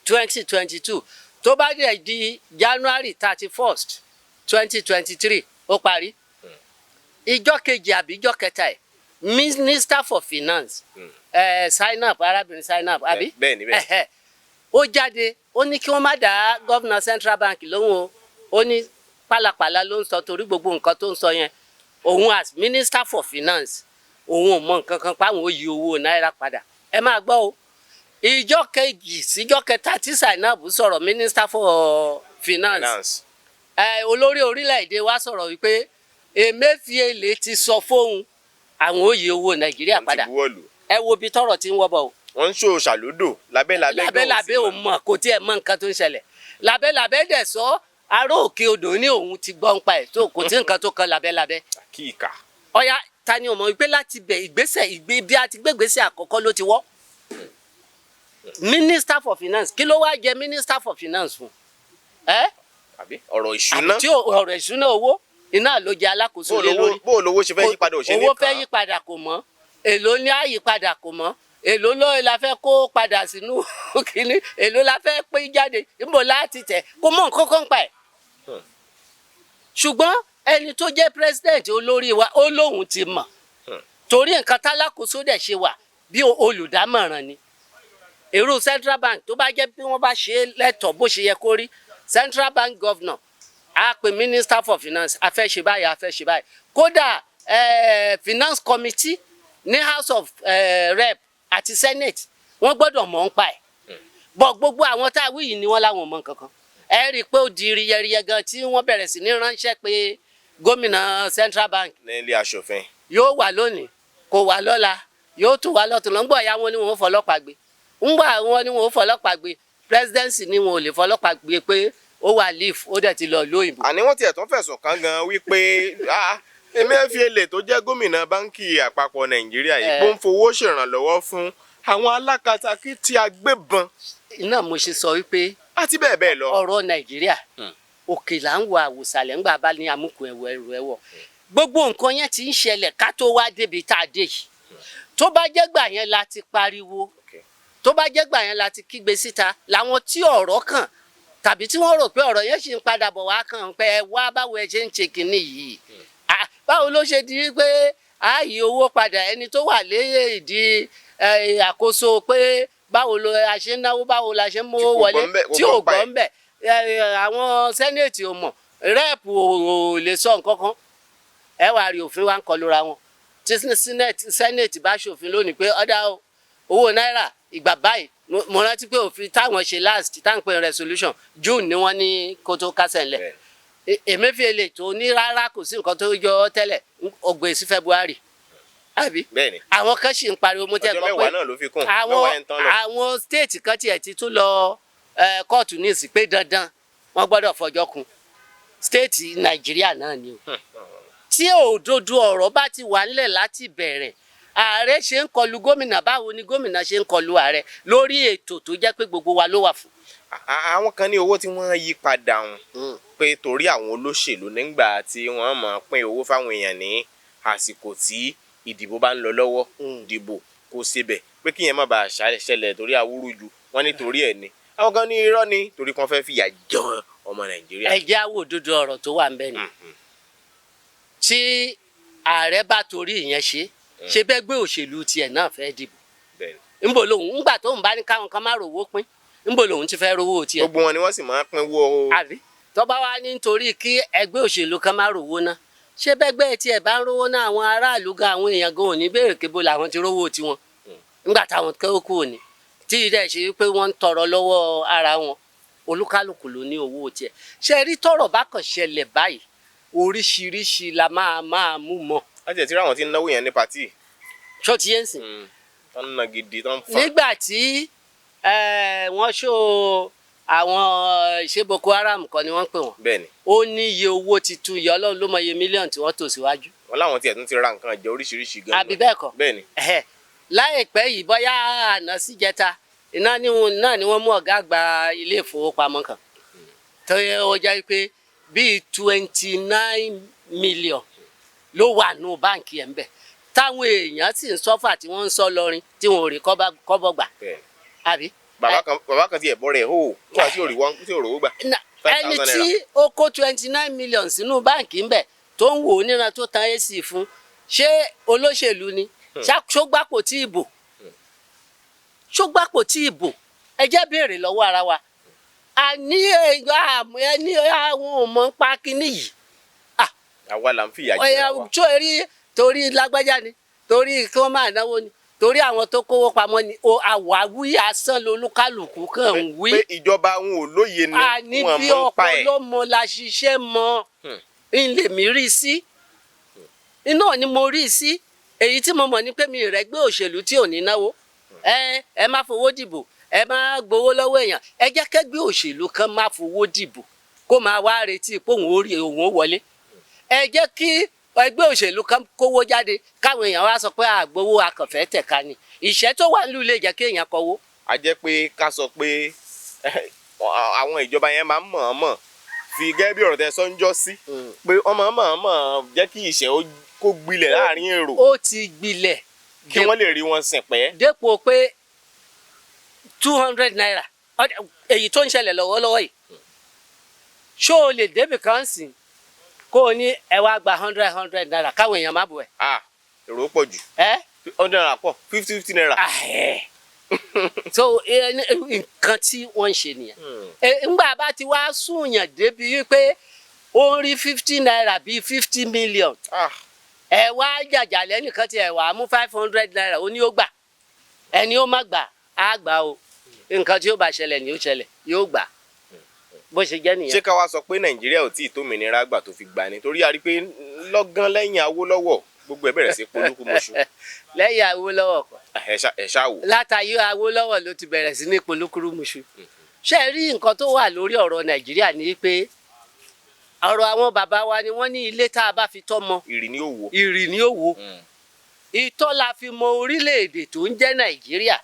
2022, tó bá dẹ̀ di January 31, 2023, ó parí. Ìjọ́ kejì àbí ìjọ́ kẹta ẹ̀, Minister for Finance, Zainab, arábìnrin Zainab, àbí? Bẹ́ẹ̀ ni, bẹ́ẹ̀. Ó jáde, ó ní kí wọ́n má dá gómìnà Central Bank lóhùn o. Ó ní pálapàla ló ń sọ, torí gbogbo nǹkan tó ń sọ yẹn, òun as Minister for Finance, òun ò mọ nǹkan kan páwọn ó yí owó náírà padà. Ẹ máa gbọ́ o, ìjọ́ kejì síjọ́ kẹta tí Zainab sọ̀rọ̀, Minister for Finance, Finance. Olórí orílẹ̀-èdè wa sọ̀rọ̀ wípé Emefiele ti sọ fóun àwọn ó yí owó Nàìjíríà Wọ́n ti padà. buwọ́lù. Ẹ wo ibi tọ́rọ̀ ti ń wọ́ bọ̀ o. Wọ́n ń ṣò ṣàlódò lábẹ́lábẹ́ gan. Lábẹ́lábẹ́ ò mọ̀, kò tiẹ̀ mọ̀ nǹkan tó ń ṣẹlẹ̀. Lábẹ́lábẹ́ dẹ̀ sọ ará òkè odò ní òun ti gbọ́ ń pa ẹ̀ tó, kò tí nǹkan tó kan lábẹ́lábẹ́. Kí ìkà. Ọ̀ya, ta ni ò mọ̀ wípé láti bẹ̀ ìgbésẹ̀ ìgbé bí a ti gbégbésẹ̀ àkọ́kọ́ ló ti wọ́? Minister for Finance, kí ló wá jẹ Minister for Finance fún ẹ? Àbí ọ̀rọ̀ ìṣúná. Tí ọ̀rọ̀ ìṣúná owó iná ló jẹ alákòóso Bó lé lówó lórí. Bó lówó ṣe fẹ́ yípadà, ò ṣe ní Owó kàn fẹ́ án. yí padà kò mọ́, èló ní àyípadà kò mọ́, èló ló la fẹ́ kó padà sínú kínní, èló la fẹ́ pín jáde, níbo láti tẹ̀, kò mọ̀ nǹkan kan pa ẹ̀. Ṣùgbọ́n ẹni tó jẹ́ president, olórí wa, ó lóun ti mọ̀, torí nǹkan tálákòóso dẹ̀ ṣe wà bí olùdámọ̀ràn ni. Èrò Central Bank, tó bá jẹ́ bí wọ́n bá ṣe é lẹ́tọ̀ọ́ bó ṣe yẹ kó rí, Central Bank governor á pe Minister for Finance, a fẹ́ ṣe báyìí, a fẹ́ ṣe báyìí. Kódà Finance Committee ní House of Rep àti Senate, wọ́n gbọ́dọ̀ mọ̀ ń pa ẹ̀ bọ̀. Gbogbo àwọn tá a wí yìí ni wọ́n láwọn ò mọ̀ nǹkan kan. Ẹ rí i pé ó di riyẹriyẹ gan tí wọ́n bẹ̀rẹ̀ sí ní ránṣẹ́ pé gómìnà Central Bank Ní ilé aṣòfin. Yóò wà lónìí, kò wà lọ́la, yóò tún wà lọ́tún lọ́ngbọ̀n ya. Wọn ni wọn ò fọlọ́pàá gbé ńgbà, wọn ni wọn ò fọlọ́pàá gbé. Presidency ni wọn ò lè fọlọ́pàá gbé pé ó wà leave, ó dẹ̀ ti lọ lóyìnbó. Àní wọ́n tiẹ̀ tún fẹ̀sùn kàn gan wípé Emefiele tó jẹ́ gómìnà Báńkì Àpapọ̀ Nàìjíríà yìí, pé ó ń fowó ṣèrànlọ́wọ́ fún àwọn alákatakítí agbébọn Iná mo ṣe sọ wípé àti bẹ́ẹ̀ bẹ́ẹ̀ lọ. Ọ̀rọ̀ Nàìjíríà, òkè là ń wo àwòsàlẹ̀ ńgbà bá ní amúkùn ẹ̀wọ̀ ẹrù ẹ̀wọ̀. Gbogbo nǹkan yẹn ti ń ṣẹlẹ̀ ká tó wá débi tá a dé yìí. Tó bá jẹ́ gbà yẹn la ti pariwo, tó bá jẹ́ gbà yẹn la ti kígbe síta, làwọn tí ọ̀rọ̀ kàn tàbí tí wọ́n rò pé ọ̀rọ̀ yẹn ṣì ń padà bọ̀ wá kàn pé ẹ wá, báwo ẹ ṣe ń ṣe kinní yìí? Ah, báwo ló ṣe di pé a yí owó padà, ẹni tó wà lé ìdí àkóso pé báwo ló a ṣe ń náwó, báwo la ṣe ń mówó Tí kò wọlé, gbọ́ ńbẹ̀, kò tí ò gbọ́ ń pa gbọ́ ẹ̀. ń bẹ̀, àwọn Senate ò mọ̀, Rep ò lè sọ nǹkan kan. Ẹ wá rí òfin wa ń kọlu ra wọn. Tí Senate bá ṣòfin lónìí pé ọ̀dà o, owó náírà ìgbà báyìí, mo rántí pé òfin táwọn ṣe last táwọn pè resolution, June ni wọ́n ní kó tó kásẹ̀ ńlẹ̀. Emefiele tó ní rárá, kò sí nǹkan tó jọ ọ́ tẹ́lẹ̀, ó gbé sí February. Àbí? Bẹ́ẹ̀ni. Àwọn kan sì ń pariwo, mo tẹ́ Ọjọ́ gbọ́ pé 10 náà ló fi kún. àwọn 10 yẹn ń tán lọ. Àwọn state kan tiẹ̀ ti tún lọ kóòtù ní ìsìn pé dandan wọ́n gbọ́dọ̀ fọjọ́ kún. State Nàìjíríà náà ni o. Tí òdodo ọ̀rọ̀ bá ti wà nílẹ̀ láti bẹ̀rẹ̀, ààrẹ ṣe ń kọlu gómìnà, báwo ni gómìnà ṣe ń kọlu ààrẹ lórí ètò tó jẹ́ pé gbogbo wa ló wà fún? Àwọn kan ní owó tí wọ́n yí padà ń pé torí àwọn olóṣèlú nígbà tí wọ́n máa pín owó fáwọn èèyàn ní àsìkò tí ìdìbò bá ń lọ lọ́wọ́, dìbò kò síbẹ̀ pé kíyẹn má bàa ṣẹlẹ̀ torí awúrúju wọ́n ní torí ẹ̀ ni. Àwọn kan ní irọ́ ni, torí kan fẹ́ fìyà jẹ ọmọ Nàìjíríà. Ẹ jẹ́ á wo òdodo ọ̀rọ̀ tó wà ń bẹ̀ ni. Tí ààrẹ bá torí ìyẹn ṣe bẹ́ẹ̀ gbé òṣèlú tiẹ̀ náà fẹ́ dìbò, ńbò lòun ńgbà tóun bá ní káwọn kan má rówó pín, ńbò lòun ti fẹ́ rówó tiẹ̀? Gbogbo wọn ni wọ́n sì máa ń pín wó. Àbí tó bá wá ní nítorí kí ẹgbẹ́ òṣèlú kan má rówó ná, ṣé bẹ́gbẹ́ tiẹ̀ bá ń rówó ná, àwọn aráàlú gan, àwọn èèyàn gan ò ní béèrè kébó làwọn ti rówó tiwọn ńgbà táwọn kó kú òní tí ìdẹ́ ṣe pé wọ́n ń tọrọ lọ́wọ́ ara wọn? Olúkálùkù ló ní owó tiẹ̀. Ṣe rí, tọ́rọ̀ bá kàn ṣẹlẹ̀ báyìí, oríṣiríṣi la máa máa mú mọ́. Láti ẹ̀ tí ráwọn tí ń náwó yẹn ní party. Ṣó ti yẹn sìn? Tó ń ná gidi, tó ń fà. Nígbà tí wọ́n ṣó àwọn, ṣé Boko Haram kọ́ ni wọ́n ń pè wọ́n? Bẹ́ẹ̀ni. Ó ní iye owó titun yìí, Ọlọ́run ló mọ iye mílíọ̀nù tí wọ́n tò síwájú. Wọn láwọn tiẹ̀ tún ti ra nǹkan jẹ oríṣiríṣi gan. Àbí bẹ́ẹ̀ kọ́? Bẹ́ẹ̀ni. Ẹ̀hẹ́. Láìpẹ́ yìí, bóyá àná síjẹta iná náà ni wọ́n mú ọ̀gá àgbà ilé ìfowópamọ́ kan tó yẹ ó jẹ́ pé bíi 29 million ló wà nù báǹkì ẹ̀ ń bẹ̀, táwọn èèyàn sì ń suffer, tí wọ́n ń sọ lọrin tí wọn ò rí kọ́bọ̀ gbà. Àbí? Bàbá kan tiẹ̀ bọ́ rẹ̀ hó tó àti òrì wọn tí òrò gbà. Ẹni tí ó kó 29 million sínú báǹkì ńbẹ̀, tó ń wò ó níran, tó tan AC fún, ṣé olóṣèlú ni? Ṣógbàpò tí ìbò, ṣógbàpò tí ìbò? Ẹ jẹ́ béèrè lọ́wọ́ ara wa. Àní ẹni àwọn ò mọ̀ ń pa kínní yìí. Àwa là ń fìyà jẹ wa. Tó rí torí lágbájá ni, torí kí wọ́n máa náwó ni, torí àwọn tó kówó pamọ́ ni, àwáwí asán lolúkálùkù kàn ń wí. Pé ìjọba wọn ò lóye ni. Àní wọn bí mọ̀ ń pa ẹ̀. Ọpọlọ mọ la ṣiṣẹ́ mọ ń lè mí rí sí iná ni mo rí sí. Èyí tí mo mọ̀ ni pé mi rẹ̀ gbé òṣèlú tí ò ní náwó. Ẹ ẹ má fowó dìbò, ẹ má gbowó lọ́wọ́ èèyàn. Ẹ jẹ́ kẹ́gbẹ́ òṣèlú kan má fowó dìbò, kó máa wá retí pé òun ó rí òun ó wọlé. Ẹ jẹ́ kí ẹgbẹ́ òṣèlú kan kówó jáde, káwọn èèyàn wá sọ pé àgbowó akànfẹ́ tẹ̀ka ni. Ìṣẹ́ tó wà nílùú lè jẹ́ kí èèyàn kọwó. A jẹ́ pé ká sọ pé àwọn ìjọba yẹn máa ń mọ̀ọ́mọ̀ fi, gẹ́gẹ́ bí ọ̀rọ̀ tẹ sọ ń jọ́ sí, pé wọ́n máa ń mọ̀ọ́mọ̀ jẹ́ kí ìṣẹ́ kó gbilẹ̀ láàrin èrò. Ó ti gbilẹ̀. Kí wọ́n lè rí wọn sìn pẹ́. Dépò pé ₦200, èyí tó ń ṣẹlẹ̀ lọ́wọ́lọ́wọ́ yìí, ṣó o lè débì kan sìn kó o ní ẹ wá gba hundred hundred naira, káwọn èèyàn má bù ẹ? Ah, èrò pọ̀ jù. Ẹ 100 naira pọ̀, fifty fifty naira. So nǹkan tí wọ́n ń ṣe nìyẹn. Ńgbà bá ti wá súnyàn débi wípé ó ń rí ₦50 bíi 50 million, ẹ wá jàjà lẹ́nìkan tí ẹ wà á mú ₦500, ó ní ó gbà, ẹni ó má gbà á gbà o. Nǹkan tí ó bá ṣẹlẹ̀ ni ó ṣẹlẹ̀, yóò gbà. Bó ṣe jẹ́ nìyẹn. Ṣé ká wá sọ pé Nàìjíríà ò tí ì tómìnira gbà tó fi gbà ni? Torí a rí i pé lọ́gán lẹ́yìn Awólọ́wọ̀, gbogbo ẹ̀ bẹ̀rẹ̀ sí polúkúmuṣu. Lẹ́yìn Awólọ́wọ̀ kọ́. Ẹ ṣáà wò. Látàyé Awólọ́wọ̀ ló ti bẹ̀rẹ̀ sí ní polúkúrúmuṣu. Ṣé ẹ rí nǹkan tó wà lórí ọ̀rọ̀ Nàìjíríà ni pé ọ̀rọ̀ àwọn bàbá wa ni wọ́n ní ilé tá a bá fi tọ́ mọ, ìrì ni ó wò. Ìrì ni ó wò. Ìtọ́ la fi mọ orílẹ̀-èdè tó ń jẹ́ Nàìjíríà.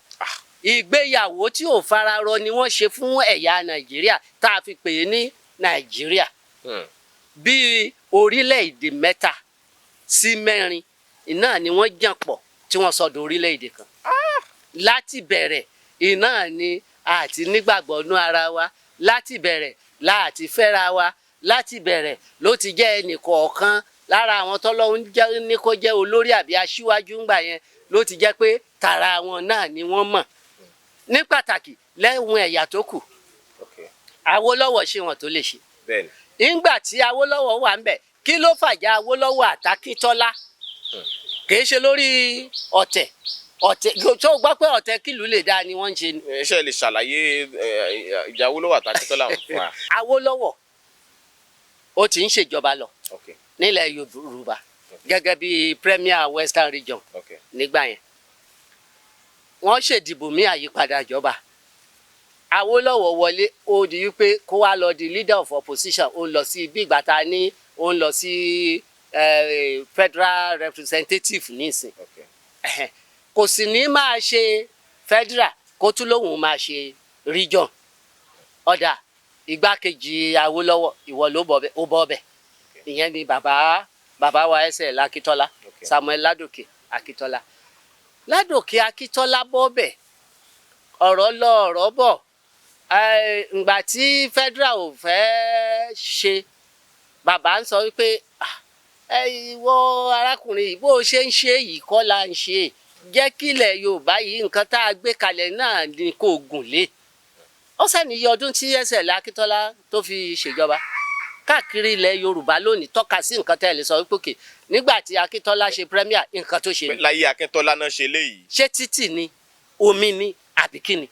Ìgbéyàwó tí ò fararọ ni wọ́n ṣe fún ẹ̀yà Nàìjíríà tá a fi pè é ní Nàìjíríà. Bíi orílẹ̀-èdè mẹ́ta sí mẹ́rin iná ni wọ́n jàn pọ̀ tí wọ́n sọdọ̀ orílẹ̀-èdè kan. Láti bẹ̀rẹ̀ iná ni àti nígbàgbọ́ nú ara wa, láti bẹ̀rẹ̀ láti fẹ́ra wa, láti bẹ̀rẹ̀ ló ti jẹ́ ẹnì kọ̀ọ̀kan lára àwọn tọ́lọ́hún jẹ́ ní kó jẹ́ olórí àbí aṣíwájú ńgbà yẹn, ló ti jẹ́ pé tara wọn náà ni wọ́n mọ̀ ní pàtàkì lẹ́wọ̀n ẹ̀yà tó kù. Awólọ́wọ̀ ṣe wọn tó lè ṣe. Ńgbà tí Awólọ́wọ̀ wà ńbẹ̀, kí ló fàjà Awólọ́wọ̀ àtàkítọ́lá? Kì í ṣe lórí ọ̀tẹ̀ ọ̀tẹ̀ tó gbọ́ pé ọ̀tẹ̀ kìlú lè dáa ni wọ́n ń ṣe ni. Ṣé ẹ lè ṣàlàyé ìjà Awólọ́wọ̀ àtàkítọ́lá fún wa? Awólọ́wọ̀ ó ti ń ṣèjọba lọ nílẹ̀ Yorùbá. Gẹ́gẹ́ bí premier Western Region nígbà yẹn, wọ́n ṣèdìbò mí, àyípadà ìjọba, Awólọ́wọ̀ wọlé. Ó di wípé kó wá lọ di leader of opposition. Ó ń lọ sí bí ìgbà tá a ní ó ń lọ sí federal representative nísìn. Kò sì ní máa ṣe federal, kó tún lóun máa ṣe region. Ọ̀dà igbákejì Awólọ́wọ̀, ìwọ ló bọ̀ bẹ́, ó bọ́ bẹ̀. Ìyẹn ni bàbá wa S.L. Akíntọ́lá. Samuel Ládòkè Akíntọ́lá. Ládòkè Akíntọ́lá bọ́ bẹ̀. Ọ̀rọ̀ lọ, ọ̀rọ̀ bọ̀. Ǹgbà tí federal ò fẹ́ ṣe, bàbá ń sọ wípé, "Ah, ẹ ìwọ arákùnrin yìí, bó o ṣe ń ṣe yìí kọ́ la ń ṣe. Jẹ́ kílẹ̀ Yorùbá yìí, nǹkan tá a gbé kalẹ̀ náà ni kò gùn lé." Ó sẹ́ni iye ọdún tí S.L. Akíntọ́lá tó fi ṣèjọba káàkiri ilẹ̀ Yorùbá lónìí, tọ́ka sí nǹkan tẹ́ ẹ lè sọ wípé òkè nígbà tí Akíntọ́lá ṣe premier, nǹkan tó ṣe ni. Láyé Akíntọ́lá náà ṣe léyìí. Ṣé títì ni, omi ni, àbí kí ni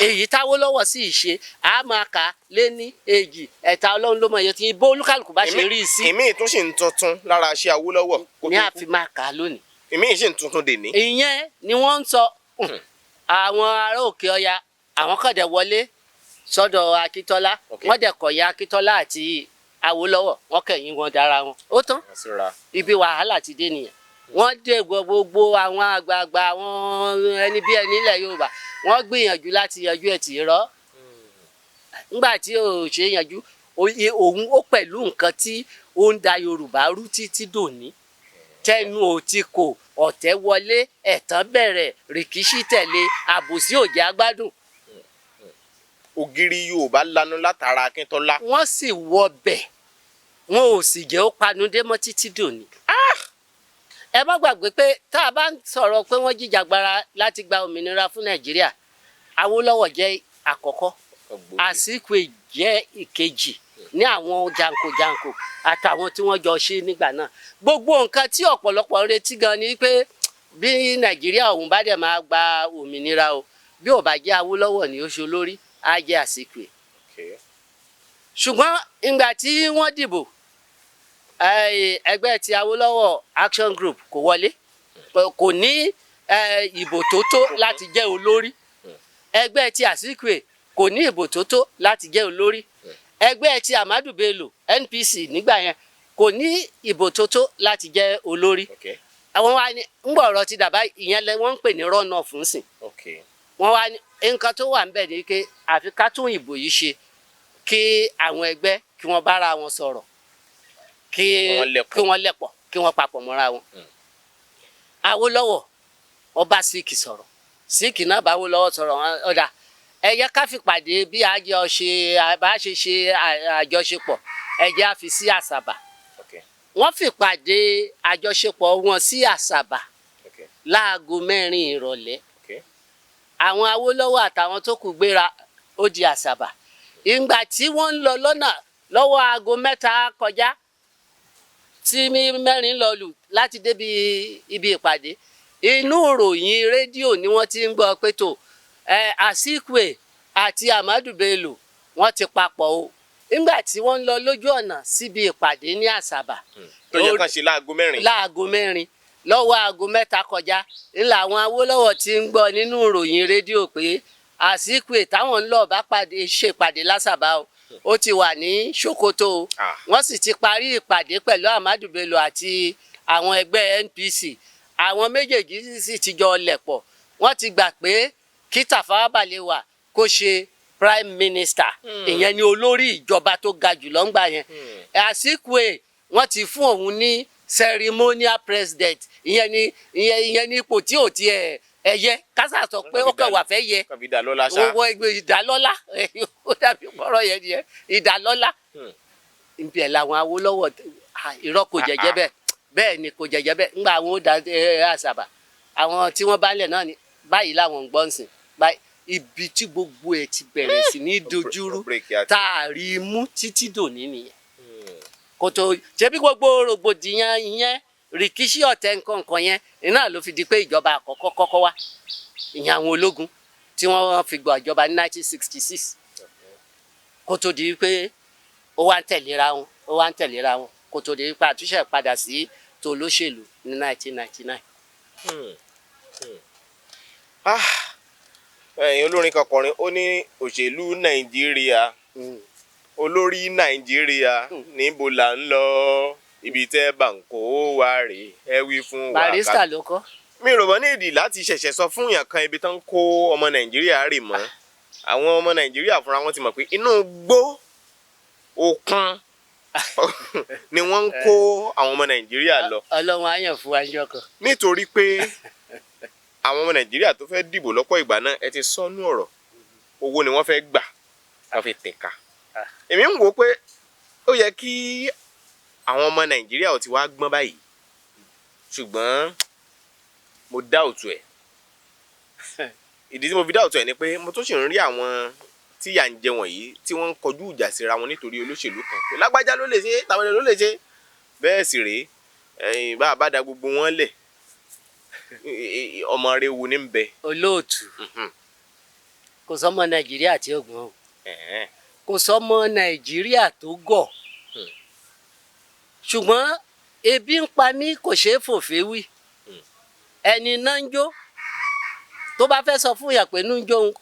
èyí táwólọ́wọ̀ sì ṣe? A máa kà á lé ní èjì ẹ̀ta. Ọlọ́run ló mọ iye tí bó olúkàlùkù bá ṣe rí i sí. Ìmíì tún sì ń tuntun lára iṣẹ́ Awólọ́wọ̀ kó ní tó àfi kú. Máa kà á lónìí. Ìmíì sì ń tuntun dèní. Ìyẹn ni wọ́n ń sọ. Àwọn ará òkè ọya, àwọn kan dẹ̀ wọlé sọ́dọ̀ Akíntọ́lá. Wọ́n dẹ̀ kọ̀yìn Akíntọ́lá àti Awólọ́wọ̀, wọ́n kẹ̀yìn wọn dára wọn, ó tán. Síra. Ibi wàhálà ti dé nìyẹn. Wọ́n dé gbogbo àwọn àgbààgbà, àwọn ẹni bí ẹni ilẹ̀ Yorùbá, wọ́n gbìyànjú láti yanjú ẹ̀ tì í rọ́. Ńgbà tí ò ṣe é yanjú, òun ó pẹ̀lú nǹkan tí ó ń da Yorùbá rú títí dòní. Tẹnu ò ti kò, ọ̀tẹ̀ wọlé, ẹ̀tàn bẹ̀rẹ̀, rìkíṣí tẹ̀lé, àbòsí ò jẹ́ agbádùn. Ògiri Yorùbá lanu látara Akíntọ́lá. Wọ́n sì wọbẹ̀, wọn ò sì jẹ́ ó panudé mọ́ títí dòní. Ẹ má gbàgbé pé tá a bá ń sọ̀rọ̀ pé wọ́n jìjàgbara láti gba òmìnira fún Nàìjíríà, Awólọ́wọ̀ jẹ́ àkọ́kọ́, Azikiwe jẹ́ ìkejì ní àwọn janko-janko àtàwọn tí wọ́n jọ ṣe nígbà náà. Gbogbo nǹkan tí ọ̀pọ̀lọpọ̀ ń retí gan ni pé bí Nàìjíríà òun bá dẹ̀ máa gba òmìnira o, bí ò bá jẹ́ Awólọ́wọ̀ ni ó ṣe olórí, á jẹ́ Azikiwe. Ṣùgbọ́n ìgbà tí wọ́n dìbò, ẹgbẹ́ ti Awólọ́wọ̀ Action Group kò wọlé, kò ní ìbò tó tó láti jẹ́ olórí. Ẹgbẹ́ ti Azikiwe kò ní ìbò tó tó láti jẹ́ olórí. Ẹgbẹ́ ti Ahmadu Bello, NPC nígbà yẹn, kò ní ìbò tó tó láti jẹ́ olórí. Àwọn wa ní ńgbọ̀ ọ̀rọ̀ ti dàbá, ìyẹn lẹ wọ́n ń pè ní run off ńsìn. Wọ́n wá ní nǹkan tó wà ńbẹ̀ ni pé àfi ká tún ìbò yìí ṣe, kí àwọn ẹgbẹ́ kí wọ́n bára wọn sọ̀rọ̀, kí wọ́n lẹ̀pọ̀. Kí wọ́n lẹ̀pọ̀, kí wọ́n papọ̀ mọ́ra wọn. Awólọ́wọ̀ ọba Zik sọ̀rọ̀, Zik náà bá Awólọ́wọ̀ sọ̀rọ̀. Wọn ọ̀dà ẹ yẹ ká fi pàdé bí àjọ ṣe bá ṣe ṣe àjọṣepọ̀, ẹ jẹ́ á fi sí Àsàbà. Wọ́n fi pàdé àjọṣepọ̀ wọn sí Àsàbà láago 4 ìrọ̀lẹ́. Àwọn Awólọ́wọ̀ àtàwọn tó kù gbéra, ó di Àsàbà. Ìgbà tí wọ́n ń lọ lọ́nà lọ́wọ́ aago 3 kọjá tí 4 lọ lù láti débi ibi ìpàdé, inú ìròyìn rédíò ni wọ́n ti ń gbọ́ pé tó ẹ Azikiwe àti Ahmadu Bello wọ́n ti papọ̀ o, nígbà tí wọ́n ń lọ lójú ọ̀nà síbi ìpàdé ní Àsàbà. Tó yẹ kán ṣe láago 4. Láago 4, lọ́wọ́ aago 3 kọjá ńlá àwọn Awólọ́wọ̀ ti ń gbọ́ nínú ìròyìn rédíò pé Azikiwe táwọn ń lọ bá pàdé ṣèpàdé lásàbà o, ó ti wà ní Sokoto o. Wọ́n sì ti parí ìpàdé pẹ̀lú Ahmadu Bello àti àwọn ẹgbẹ́ NPC. Àwọn méjèèjì sì ti jọ lẹ̀pọ̀, wọ́n ti gbà pé kí Tafawa Balewa kó ṣe prime minister. Ìyẹn ni olórí ìjọba tó ga jù lọ́ngbà yẹn. Azikiwe, wọ́n ti fún òun ní ceremonial president. Ìyẹn ni ipò tí ò tiẹ̀ ẹ̀yẹ kásà sọ pé ó kàn wà fẹ́ yẹ. Kàn fi dà lọ́la ṣá. Owó ẹgbẹ́ ìdálọ́lá, ó dàbí pọ́rọ̀ yẹn nìyẹn, ìdálọ́lá. Ibi ẹ̀ làwọn Awólọ́wọ̀, irọ́, kò jẹ́jẹ́ bẹ́ẹ̀. Bẹ́ẹ̀ ni, kò jẹ́jẹ́ bẹ́ẹ̀. Ńgbà àwọn ó da Àsàbà, àwọn tí wọ́n bá lẹ̀ náà ni báyìí làwọn ń gbọ́ ń sìn báyìí. Ibi tí gbogbo ẹ̀ ti bẹ̀rẹ̀ sí ní dojúrú tá a rí i mú títí dòní nìyẹn. Kò tó ṣebí gbogbo rògbòdìyàn ìyẹn, rìkíṣí, ọ̀tẹ̀, nǹkan nǹkan yẹn iná ló fi di pé ìjọba àkọ́kọ́ kọ́kọ́ wá, ìyẹn àwọn ológun tí wọ́n fi gbọ́ ìjọba ní 1966, kó tó di pé ó wá ń tẹ̀léra wọn, ó wá ń tẹ̀léra wọn, kó tó di pé àtúnṣe padà sí. tó lóṣèlú ní 1999. Ah, ẹ̀yin olórin kan kọrin, ó ní òṣèlú Nàìjíríà, olórí Nàìjíríà, níbo là ń lọ, ibi tẹ́ bá ń kó wa rèé, ẹ wí fún wa. Barrister ló kọ́. Mi rò wọ́n ní ìdí láti ṣẹ̀ṣẹ̀ sọ fún èèyàn kan ibi tán ń kó ọmọ Nàìjíríà rè mọ́. Àwọn ọmọ Nàìjíríà fúnra wọn ti mọ̀ pé inú gbó òkun ni wọ́n ń kó àwọn ọmọ Nàìjíríà lọ. Ọlọ́run á yàn fún wa níjọ́ kan. Nítorí pé àwọn ọmọ Nàìjíríà tó fẹ́ dìbò lọ́pọ̀ ìgbà náà, ẹ ti sọnú ọ̀rọ̀, owó ni wọ́n fẹ́ gbà wọ́n fi tẹ̀ka. Èmi ń wò ó pé ó yẹ kí àwọn ọmọ Nàìjíríà ò ti wá gbọ́n báyìí, ṣùgbọ́n mo dá òtún ẹ̀. Ìdí tí mo fi dá òtún ẹ̀ ni pé mo tún sì ń rí àwọn tí yà ń jẹ wọ̀nyí tí wọ́n ń kọjú ìjà síra wọn nítorí olóṣèlú kan pé lágbájá ló lè ṣe, tàbí ló lè ṣe. Bẹ́ẹ̀ sì rèé, ẹ̀yìn bá a bá da gbogbo wọn lẹ̀, ọmọ rẹ wo ni ń bẹ. Olóòtú, kò sọmọ Nàìjíríà tí ó gbọ́n o, kò sọmọ Nàìjíríà tó gọ̀, ṣùgbọ́n ebi ń pa mí kò ṣeé fòfé wí. Ẹni náà ń jó tó bá fẹ́ sọ fún ìyà pé inú ń jó òun,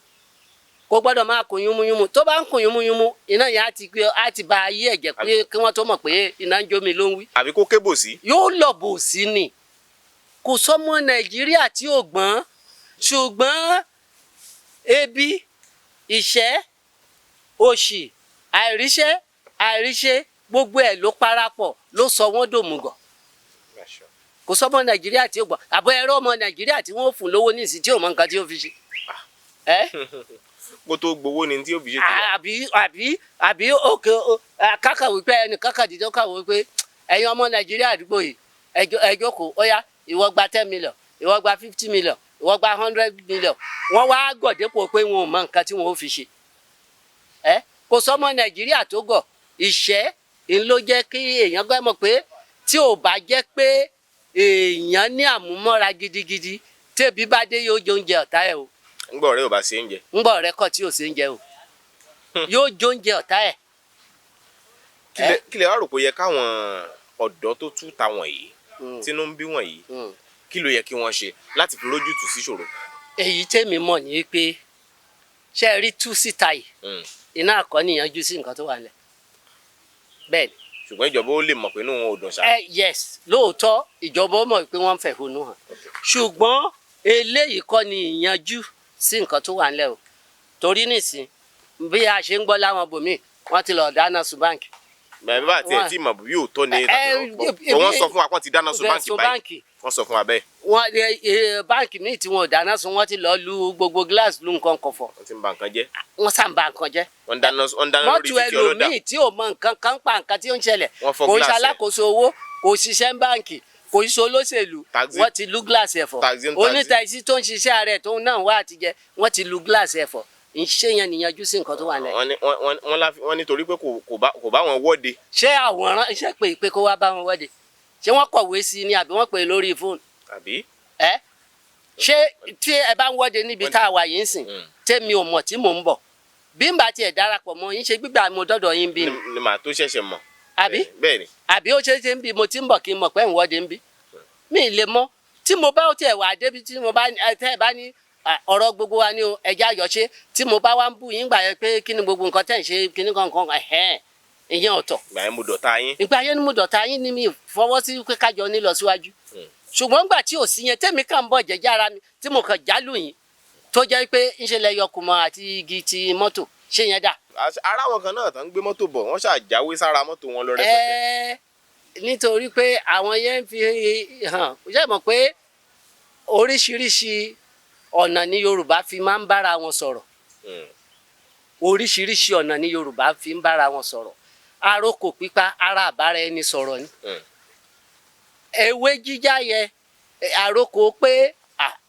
kò gbọ́dọ̀ máa kùn yúnmúyúnmú. Tó bá ń kùn yúnmúyúnmú, iná yẹn á ti gbé, á ti ba ayé ẹ̀jẹ̀ pé kí wọ́n tó mọ̀ pé iná ń jó mi ló ń wí. Àbí kó kébò sí. Yóò lọ bò sí ni. Kò sọmọ Nàìjíríà tí ò gbọ́n, ṣùgbọ́n ebi, ìṣẹ́, òṣì, àìríṣẹ́, àìríṣe, gbogbo ẹ̀ ló parapọ̀ ló sọ wọ́n dòmùgọ̀. Kò sọmọ Nàìjíríà tí ò gbọ́n. Àbọ̀ ẹ̀rọ ọmọ Nàìjíríà tí wọ́n fún lówó nísìsiyìí tí ò mọ nǹkan tí ó fi ṣe. Kó tó gbowó ni tí ó fi ṣe ti wà. Àbí òkè kákà wípé ẹnì kákà dídọ́ kà wípé ẹ̀yin ọmọ Nàìjíríà àdúgbò yìí, ẹ jókòó, ó yá, ìwọ gba 10 million, ìwọ gba 50 million, ìwọ gba 100 million. Wọ́n wá gọ̀ dépò pé wọn ò mọ nǹkan tí wọn ò fi ṣe. Ẹ kò sọmọ Nàìjíríà tó gọ̀. Ìṣẹ́ ń ló jẹ́ kí èèyàn gbọ́ mọ̀ pé tí ò bá jẹ́ pé èèyàn ní àmúmọ́ra gidigidi, tẹ́bi bá dé yóò jẹ oúnjẹ ọ̀tá ẹ̀ o. Ńgbọ́ rẹ ò bá ṣe ń jẹ. Ńgbọ́ rẹ kọ̀ tí ò ṣe ń jẹ o, yóò jẹ oúnjẹ ọ̀tá ẹ̀. Kí lẹ wá rò pé ó yẹ káwọn ọ̀dọ́ tó tú ta wọ̀nyí, tínú ń bí wọ̀nyí, kí ló yẹ kí wọ́n ṣe láti fi rójútùú sí ìṣòro? Èyí tèmi mọ̀ ní pé ṣé ẹ rí tú síta yìí, iná àkọ́ni yanjú sí nǹkan tó wà nílẹ̀ bẹ́ẹ̀ ni. Ṣùgbọ́n ìjọba ó lè mọ̀ pé inú wọn ò dùn ṣá. Ẹ yes, lóòótọ́ ìjọba ó mọ̀ pé wọ́n ń fẹ̀hónú hàn, ṣùgbọ́n eléyìí kọ́ ni ìyanjú sí nǹkan tó wà nílẹ̀ o. Torí nísìn bí a ṣe ń gbọ́ láwọn bòmíì, wọ́n ti lọ dáná sun báǹkì. Bẹ́ẹ̀ bá tiẹ̀ tí mọ̀ bí òótọ́ ni, wọ́n sọ fún wa pọ́n ti dáná sun báǹkì báyìí, wọ́n sọ fún wa bẹ́ẹ̀. Wọ́n báǹkì míì tí wọn ò dáná sun, wọ́n ti lọ lu gbogbo gíláàsì, lu nǹkan kọ̀fọ̀. Wọ́n ti ń ba nǹkan jẹ́. Wọ́n sà ń ba nǹkan jẹ́. Wọ́n dáná lórí títí ọlọ́dà. Mọ́tò ẹlòmíì tí ò mọ nǹkan kan pa nǹkan tí ó ń ṣẹlẹ̀, kò ń ṣalákòóso owó, kò ṣiṣẹ́ báǹkì, kò ṣe olóṣèlú, wọ́n ti lu gíláàsì ẹ̀fọ́. Onítàìsí tó ń ṣiṣẹ́ ààrẹ tó náà wá àtijẹ́, wọ́n ti lu gíláàsì ẹ̀fọ́. Ìṣe yẹn nìyanjú sí nǹkan tó wà lẹ́yìn. Wọ́n nítorí pé kò bá wọn wọ́de. Ṣé àwòrán iṣẹ́ pé kó wá bá wọn wọ́de? Ṣé wọ́n kọ̀wé sí i ni àbí wọ́n pè lórí fóònù? Àbí. Ẹ ṣé tí ẹ bá ń wọ́de níbi tá a wà yìí ń sìn, tèmi ò mọ̀ tí mò ń bọ̀, bí n bá tiẹ̀ darapọ̀ mọ́ yín, ṣe gbígbà mo dọ́dọ̀ yín bí ni. Ni màá tó ṣẹ̀ṣẹ̀ mọ̀. Àbí? Bẹ́ẹ̀ ni. Àbí ó ṣeé ṣe ń bí mo ti ń bọ̀ kí n mọ̀ pé ń wọ́de ń bí? Mi ì lè mọ̀. Tí mo bá tiẹ̀ wà débi tí mo bá tẹ́ ẹ bá ní ọ̀rọ̀ gbogbo wa ni o, ẹja àjọṣe, tí mo bá wá ń bú yín gbà yẹn pé kí ni gbogbo nǹkan tẹ̀ ń ṣe kí ni kankan, ẹ̀hẹ́n, ìyẹn ọ̀tọ̀. Ìgbà yẹn mo dọ̀tá yín. Ìgbà yẹn ni mo dọ̀tá yín ni mi fọwọ́ sí pé kájọ ní lọ síwájú. Ṣùgbọ́n gbà tí ò sí yẹn, tèmi kàn ń bọ̀ jẹ́jẹ́ ara mi tí mo kàn jálù yín tó jẹ́ pé ńṣe lẹ yọkùnmọ́ àti igi ti mọ́tò, ṣé yẹn dà? Ara wọn kan náà tán ń gbé mọ́tò bọ̀, wọ́n ṣàjáwé sára mọ́tò wọn lọ rẹpẹtẹ. Nítorí pé àwọn yẹn ń fi hàn, ṣé mọ̀ pé oríṣiríṣi ọ̀nà ni Yorùbá fi máa ń bára wọn sọ̀rọ̀. Oríṣiríṣi ọ̀nà ni Yorùbá fi ń bára wọn sọ̀rọ̀. Àrokò pípa ara àbára ẹni sọ̀rọ̀ ni. Ewé jíjá yẹn, àrokò pé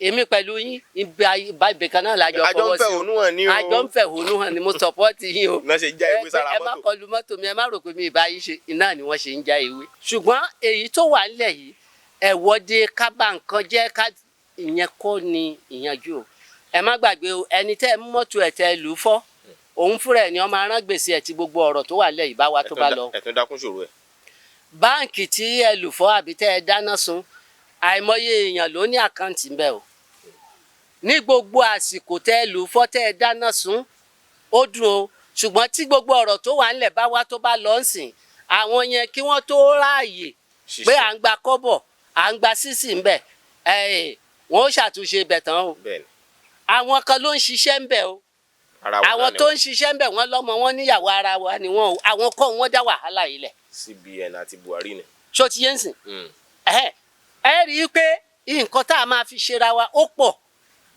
èmi pẹ̀lú yín ibì kan náà lájọ fọwọ́ sí o. Àjọ ń fẹ̀hónú hàn ni, mo sọpọ́ọ̀tì yín o. Ẹ má kọlu mọ́tò mi, ẹ má rò pé mi ìbá yín ṣe, iná ni wọ́n ṣe ń já ewé. Ṣùgbọ́n èyí tó wà nílẹ̀ yìí, ẹ̀wọ́de ká bá nǹkan jẹ́ ká, ìyẹn kọ́ ni ìyanjú o. Ẹ má gbàgbé o, ẹni tẹ́ ẹ mú mọ́tò ẹ̀ tẹ́ ẹ lù ú fọ́, òun fúnra ẹ̀ ni wọ́n máa rán gbèsè ẹ̀ tí gbogbo ọ̀rọ̀ tó wà nílẹ̀ yìí bá wa tó bá lọ. Ẹ̀tún dákún ṣòro ẹ̀. Báǹkì tí ẹ lù fọ́ àbí tẹ́ ẹ dáná sun, àìmọye èèyàn ló ní àkáǹtì ń bẹ̀ o. Ní gbogbo àsìkò tẹ́ ẹ lù fọ́, tẹ́ ẹ dáná sun, ó dùn o, ṣùgbọ́n tí gbogbo ọ̀rọ̀ tó wà ńlẹ̀ bá wá, tó bá lọ ń sìn, àwọn yẹn kí wọ́n tó ráàyè pé à ń gba kọ́bọ̀, à ń gba sísì ń bẹ̀, ẹ̀ wọ́n ó ṣàtúnṣe ibẹ̀ tán o. Àwọn kan ló ń ṣiṣẹ́ ń bẹ̀ o. Ara wa Àwọn náà ni tó wọ́n. ń ṣiṣẹ́ ń bẹ̀, wọ́n lọ́mọ, wọn níyàwó, ara wa ni wọ́n o. Àwọn kọ́ wọ́n dá wàhálà yìí lẹ̀. CBN àti Buhari ni. Ṣó ti yé ń sìn? Ẹ̀hẹ́. Ẹ rí i pé nǹkan tá a máa fi ṣera wa ó pọ̀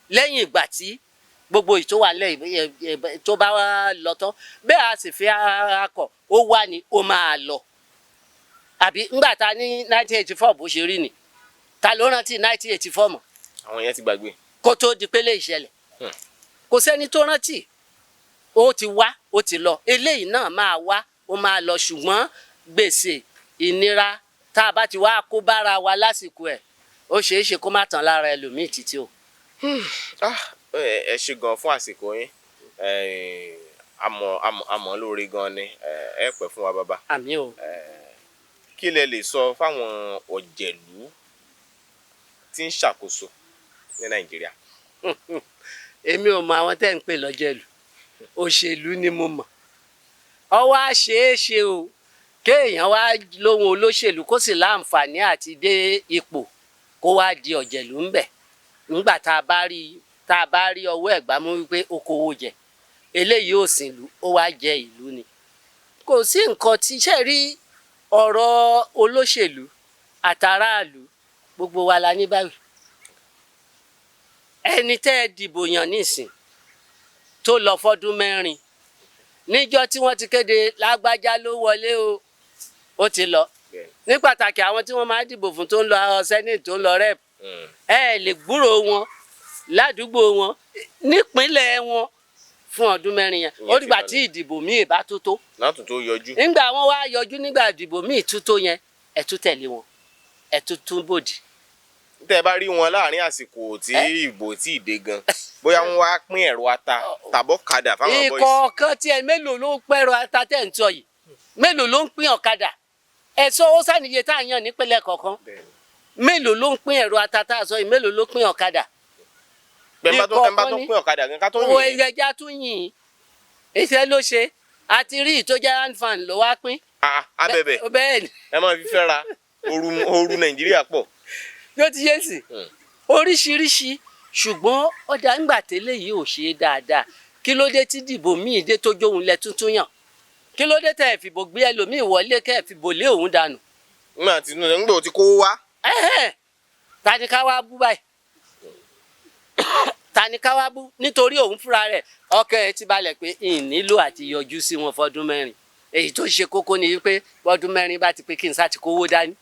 lẹ́yìn ìgbà tí gbogbo ìtò wà lẹ́yìn tó bá wá lọ tán. Bẹ́ẹ̀ a sì fi akọ̀ ó wá ni ó máa lọ. Àbí ńgbà tá a ní 1984, bó ṣe rí ni, ta ló rántí 1984 mọ́? Àwọn yẹn ti gbàgbé. Kó tó di pé lè ṣẹlẹ̀, kò sẹ́ni tó rántí. Ó ti wá, ó ti lọ. Eléyìí náà máa wá, ó máa lọ, ṣùgbọ́n gbèsè ìnira tá a bá ti wá kó bára wa lásìkò ẹ̀, ó ṣeé ṣe kó má tán lára ẹlòmíì títí o. Ah, ẹ ṣe gan fún àsìkò yín. Àmọ́ àmọ́ àmọ́ lóore gan ni. Ẹ pẹ́ fún wa, bàbá. Àmín o. Kí lẹ lè sọ fáwọn ọ̀jẹ̀lú tí ń ṣàkóso ní Nàìjíríà? Èmi ò mọ àwọn tẹ́ ń pè lọ́jẹ̀lú. Òṣèlú ni mo mọ̀. Ọwọ́ á ṣeé ṣe o, kéèyàn wá lóhun olóṣèlú, kó sì láǹfààní àti dé ipò, kó wá di ọ̀jẹ̀lú ńbẹ̀ nígbà tá a bá rí ọwọ́ ẹ̀gbá mú wípé ó kówó jẹ, eléyìí ò sìn ìlú, ó wá jẹ ìlú ni. Kò sí nǹkan tí ṣe rí ọ̀rọ̀ olóṣèlú àtàráàlú, gbogbo wa la ní báyìí. Ẹni tẹ́ ẹ dìbò yàn nísìn tó lọ fọ́dún 4, níjọ́ tí wọ́n ti kéde lágbájá ló wọlé o, ó ti lọ. Ní pàtàkì àwọn tí wọ́n máa dìbò fún tó ń lọ senate, tó ń lọ rep, ẹ lè gbúròó wọn ládùúgbò wọn, nípínlẹ̀ wọn fún ọdún 4 yẹn. Ó dìgbà tí ìdìbò míì bá tó tó Látún tó yọjú. Nígbà wọn wá yọjú nígbà ìdìbò míì tó tó yẹn, ẹ tún tẹ̀lé wọn, ẹ tún tún bòdì. Tẹ́ ẹ bá rí wọn láàrin àsìkò tí ìbò tí ì dé gan, bóyá wọ́n wá pín ẹ̀rọ ata tàbọ̀ kadà fáwọn boys. Ìkọ̀ọ̀kan tí ẹ, mélòó ló ń pẹ́rọ ata tẹ̀ ń tọ́ yìí? Mélòó ló ń pín ọ̀kadà? Ẹ̀sọ́ ó sàníye tá à ń yàn nípínlẹ̀ kọ̀ọ̀kan. Mélòó ló ń pín ẹ̀rọ ata tá a sọ yìí? Mélòó ló pín ọ̀kadà? Bẹ́ẹ̀ bá tó pín ọ̀kadà gan ká tó Owó yìn. ẹja tún yìn iṣẹ́ ló ṣe àti rí ìtọ́jà handfan ló wá pín. Abẹ́bẹ̀. Bẹ́ẹ̀ ni. Ẹ máa fi fẹ́ra ooru Nàìjíríà pọ̀. Yóò ti yé sí oríṣiríṣi, ṣùgbọ́n ọ̀dà ńgbà tẹ́lẹ̀ yìí ò ṣe é dáadáa. Kí ló dé tí dìbò míì dé tó jóun lẹ tuntun yàn? Kí ló dé tẹ́ ẹ̀ fìbò gbé ẹlòmíì wọlé, kẹ́ ẹ̀ fìbò lé òun dànù? Nígbà tí nígbà tí kò wá. Ta ni ká wá bú báyìí? Ta ni ká wá bú? Nítorí òun fúnra rẹ̀, ọkàn ẹ̀ ti balẹ̀ pé ìnílò àti yọjú sí wọn fọdún 4. Èyí tó ṣe kókó ni wípé fọdún 4 bá ti pé, kí n sá ti kówó dání.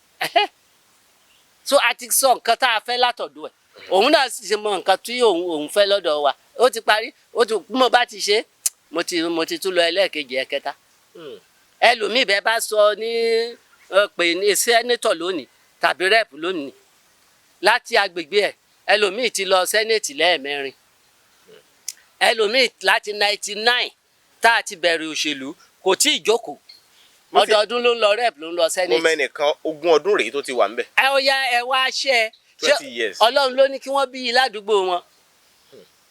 So a ti sọ nǹkan tá a fẹ́ látọ̀dọ̀ ẹ̀, òun náà sì mọ nǹkan tí òun fẹ́ lọ́dọ̀ wa. Ó ti parí, ó ti mo bá ti ṣe, mo ti tún lọ ẹlẹ́ẹ̀kejì, ẹ̀kẹta. Ẹlòmíì bẹ́ẹ̀ bá sọ ní pè ní senator lónìí tàbí rep lónìí láti agbègbè ẹ̀, ẹlòmíì ti lọ senate lẹ́ẹ̀mẹrin, ẹlòmíì láti 99 tá a ti bẹ̀rẹ̀ òṣèlú kò tí ì jókòó, ọdọọdún ló ń lọ rep, ló ń lọ senate. Mo mẹ́nìkan, 20 ọdún rèé tó ti wà ńbẹ̀. Ẹ ó yá, ẹ wá ṣe ẹ. 20 years. Ọlọ́run ló ní kí wọ́n bí i ládùúgbò wọn.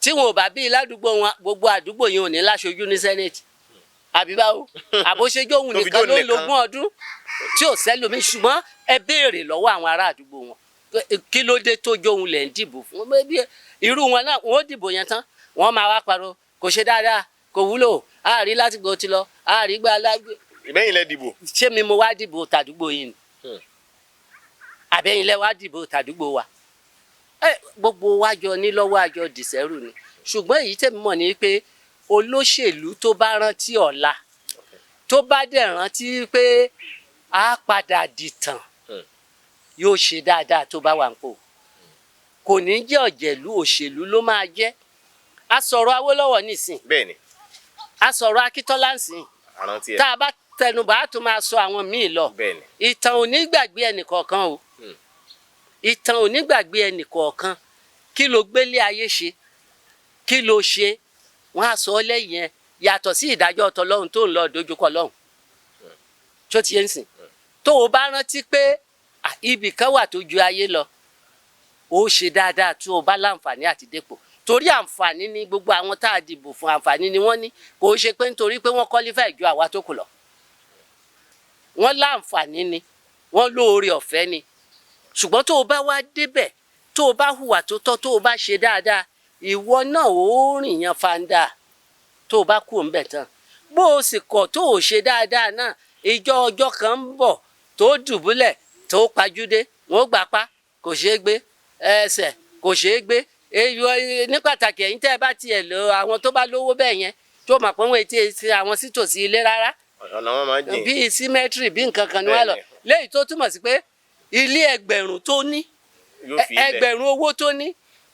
Tí wọn ò bá bí i ládùúgbò wọn, gbogbo àdúgbò yẹn ò ní láṣojú ní senate, àbí báwo? Àbóṣejó òun nìkan ló ń lo 20 ọdún tí ò sẹ́lòmíì. Ṣùgbọ́n ẹ béèrè lọ́wọ́ àwọn ará àdúgbò wọn, kí ló dé tó jóun lẹ̀ ń dìbò fún? Irú wọn náà, wọn ó dìbò yẹn tán, wọn máa wá pariwo kò ṣe dáadáa, kò wúlò, àárí láti gbò ti lọ, àárí gbà lágbè. Ìbẹ́yìn lẹ dìbò. Ṣé mi mo wá dìbò tàdúgbò yìí ni, àbẹ́yìn lẹ wá dìbò tàdúgbò wa? Ẹ gbogbo wa jọ ní lọ́wọ́, àjọ dìsẹ́rù ni. Ṣùgbọ́n èyí tẹ̀mí mọ̀ ni pé olóṣèlú tó bá rántí ọ̀la, tó bá dẹ̀ rántí pé a padà dìtàn, yóò ṣe dáadáa. Tó bá wà ń pò, kò ní jẹ́ ọ̀jẹ̀lú, òṣèlú ló máa jẹ́. A sọ̀rọ̀ Awólọ́wọ̀ nísìn, Bẹ́ẹ̀ni. a sọ̀rọ̀ Akíntọ́lá nísìn, Àrántí ẹ. tá a bá tẹnubà, á tún máa sọ àwọn míì lọ. Ìtàn ò ní gbàgbé ẹnìkọ̀ọ̀kan o. Ìtàn ò ní gbàgbé ẹnìkọ̀ọ̀kan. Kí ló gbélé ayé ṣe? Kí ló ṣe? Wọ́n á sọ ọ́ lẹ́yìn ẹ, yàtọ̀ sí ìdájọ́ ọ̀tọ̀ lọ́hùn tó ń lọ dojúkọ lọ́hùn tó ti yé ń sìn. Tó o bá rántí pé ibì kan wà tó ju ayé lọ, ó ṣe dáadáa tó o bá láǹfààní àti dépò, torí àǹfààní ni gbogbo àwọn tá a dìbò fún, àǹfààní ni wọ́n ní. Kò ṣe pé nítorí pé wọ́n qualify ju àwa tó kù lọ, wọ́n láǹfààní ni, wọ́n lóore ọ̀fẹ́ ni. Ṣùgbọ́n tó o bá wá débẹ̀, tó o bá hùwà tó tọ́, tó o bá ṣe dáadáa, ìwọ náà ó rìn yan fanda tó o bá kú òǹbẹ̀ tán. Bó o sì kọ̀ tó o ṣe dáadáa náà, ìjọ ọjọ́ kan ń bọ̀ tó dùbúlẹ̀, tó pajúdé, wọ́n gbà pa, kò ṣeé gbé ẹsẹ̀, kò ṣeé gbé. Ní pàtàkì, ẹ̀yin tẹ́ ẹ bá tiẹ̀ lọ, àwọn tó bá lówó bẹ́ẹ̀ yẹn, tó mọ̀ pé wọ́n ti ṣe àwọn sítòsí ilé rárá, Ọ̀nà wọn máa ń jìn. Bíi cemetery, bí nǹkan kan ni wọ́n lọ. Léyìí tó túmọ̀ sí pé ilé ẹgbẹ̀rún tó ní, Yóò fi ilẹ̀. ẹgbẹ̀rún owó tó ní,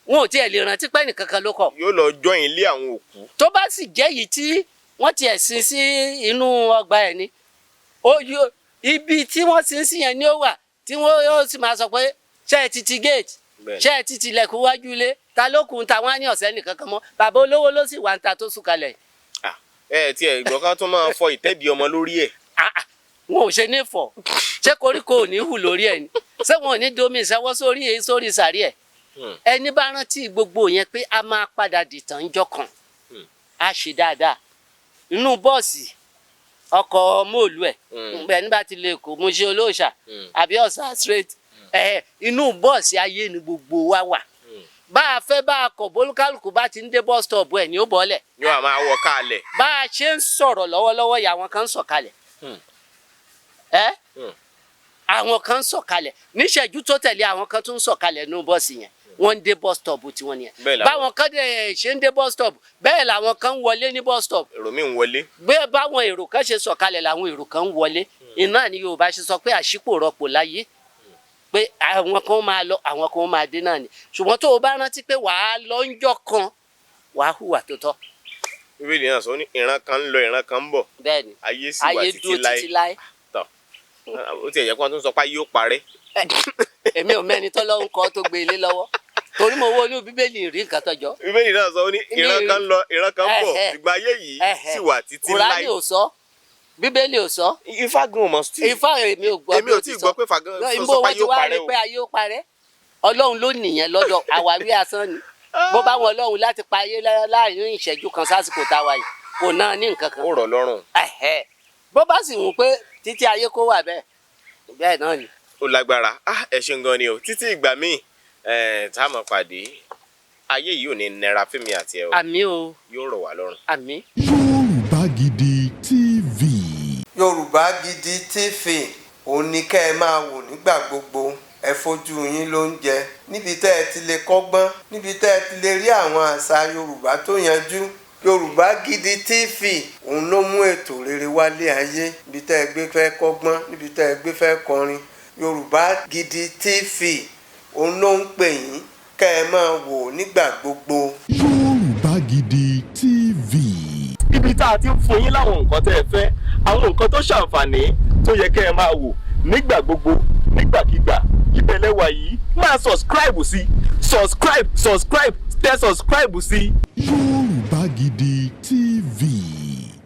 wọn ò tiẹ̀ lè rántí pé nìkan kan ló kọ̀. Yóò lọ join ilé àwọn òkú. Tó bá sì jẹ́ yìí tí wọ́n tiẹ̀ sin sí inú ọgbà ẹ̀ ni, ó yó ibi tí wọ́n sin sí yẹn ni ó wà, tí wọ́n yóò sì máa sọ pé, "Ṣé ẹ ti ti gate? Ṣé ẹ ti tilẹ̀kùn wájú ilé? Ta ló kù ń ta?" Wọ́n á ní ọ̀sẹ́ nìkan kan mọ́, bàbá olówó ló sì wà ń ta tó sùn kalẹ̀. Ẹ tiẹ̀ ìgbọ́n kan tó máa fọ ìtẹ́bi ọmọ lórí ẹ̀. Wọn ò ṣe ní fọ. Ṣé koríko ò ní hù lórí ẹ ni? Ṣé wọn ò ní domi ìṣẹ́wọ́ sórí sàrí ẹ̀? Ẹni bá rántí gbogbo yẹn pé a máa padà dìtàn ńjọ́ kan, á ṣe dáadáa. Inú bọ́ọ̀sì, ọkọ̀ móòlù ẹ̀, ẹni bá ti lè kó mo ṣe olóòṣà àbí ọ̀sà straight ẹ̀, inú bọ́ọ̀sì ayé ni gbogbo wa wà. Bá a fẹ́, bá a kọ̀, bólúkálùkù bá ti ń dé bus stop ẹ̀ ní ó bọ́lẹ̀. Yóò máa wọ káàlẹ̀. Bá a ṣe ń sọ̀rọ̀ lọ́wọ́lọ́wọ́ yìí, àwọn kan ń sọ̀kalẹ̀ ẹ́, àwọn kan ń sọ̀kalẹ̀. Níṣẹ́jú tó tẹ̀lé, àwọn kan tún ń sọ̀kalẹ̀ nínú bọ́ọ̀sì yẹn, wọ́n ń dé bus stop tiwọn nìyẹn. Báwọn kan dẹ̀ ṣe ń dé bus stop, bẹ́ẹ̀ làwọn kan ń wọlé ní bus stop. Èrò mi ń wọlé. Bẹ́ẹ̀ báwọn èrò kan ṣe sọ̀kalẹ̀ làwọn èrò kan ń wọlé. Iná ni Yorùbá ṣe sọ pé àṣìpò rọpò láyé, pé àwọn kan máa lọ, àwọn kan máa dé náà ni. Ṣùgbọ́n tó o bá rántí pé wàá lọ ńjọ́ kan, wàá hùwà tó tọ́. Bíbélì náà sọ ní ìran kan ń lọ, ìran kan ń bọ̀. Bẹ́ẹ̀ni. Ayé sì wà Ayé títí dúró láé. títí láé. Tọ́, ó tiẹ̀ yẹ kó wọn tún sọ pé ayé ó parẹ́. Èmi ò mẹ́ni tọ́lọ́run kọ́ tó gbé ilé lọ́wọ́, torí mo wo inú Bíbélì rí nǹkan tọ́jọ́. Bíbélì náà sọ, ó ní ìran kan ń lọ, ìran kan ń bọ̀, ṣùgbọ́n ayé yìí sì wà títí láé. Kùránì ò sọ, Bíbélì ò sọ. Ifá gan ò mọ̀ sí. Ifá, èmi ò gbọ́. Èmi ò tí ì gbọ́ pé Ifá gan Ìbò sọ pé wọn ayé ti ó wá parẹ́ rí o. pé ayé ó parẹ́? Ọlọ́run ló nìyẹn lọ́dọ̀, àwáwí asán ni. Bó bá wọn Ọlọ́run láti pa ayé láàrin ìṣẹ́jú kan sásìkò táwa yìí, kò náà ní nǹkan kan. Ó rọ̀ lọ́rùn. Bó bá sì wù pé títí ayé kó wà bẹ́ẹ̀, bẹ́ẹ̀ náà ni. Ó lágbára. Ah, ẹ ṣeun gan ni o. Títí ìgbà míì tá a máa pàdé, ayé yìí ò ní nira fẹ́mi àti ẹ o. Àmín o. Yóò rọ̀ wá lọ́rùn. Àmín. Yorùbá Gidi TV. Yorùbá Gidi TV, òun ni kẹ́ ẹ máa wò nígbà gbogbo. Ẹ fojú yín ló ń jẹ níbi tẹ́ ẹ ti lè kọ́gbọ́n, níbi tẹ́ ẹ ti lè rí àwọn àṣà Yorùbá tó yanjú. Yorùbá Gidi TV, òun ló mú ètò rere wálé ayé. Níbi tẹ́ ẹ gbé fẹ́ kọ́gbọ́n, níbi tẹ́ ẹ gbé fẹ́ kọrin, Yorùbá Gidi TV, òun ló ń pè yín kẹ́ ẹ máa wò nígbà gbogbo. Yorùbá Gidi TV. Ibi tá a ti ń fún yín láwọn nǹkan tẹ́ ẹ fẹ́, àwọn nǹkan tó ṣàǹfààní tó yẹ kẹ́ ẹ máa wò nígbà gbogbo, nígbàkigbà, ìbẹ̀lẹ̀ wà yìí. Máa subscribe sí, subscribe, subscribe, tẹ subscribe sí. Yorùbá Gidi.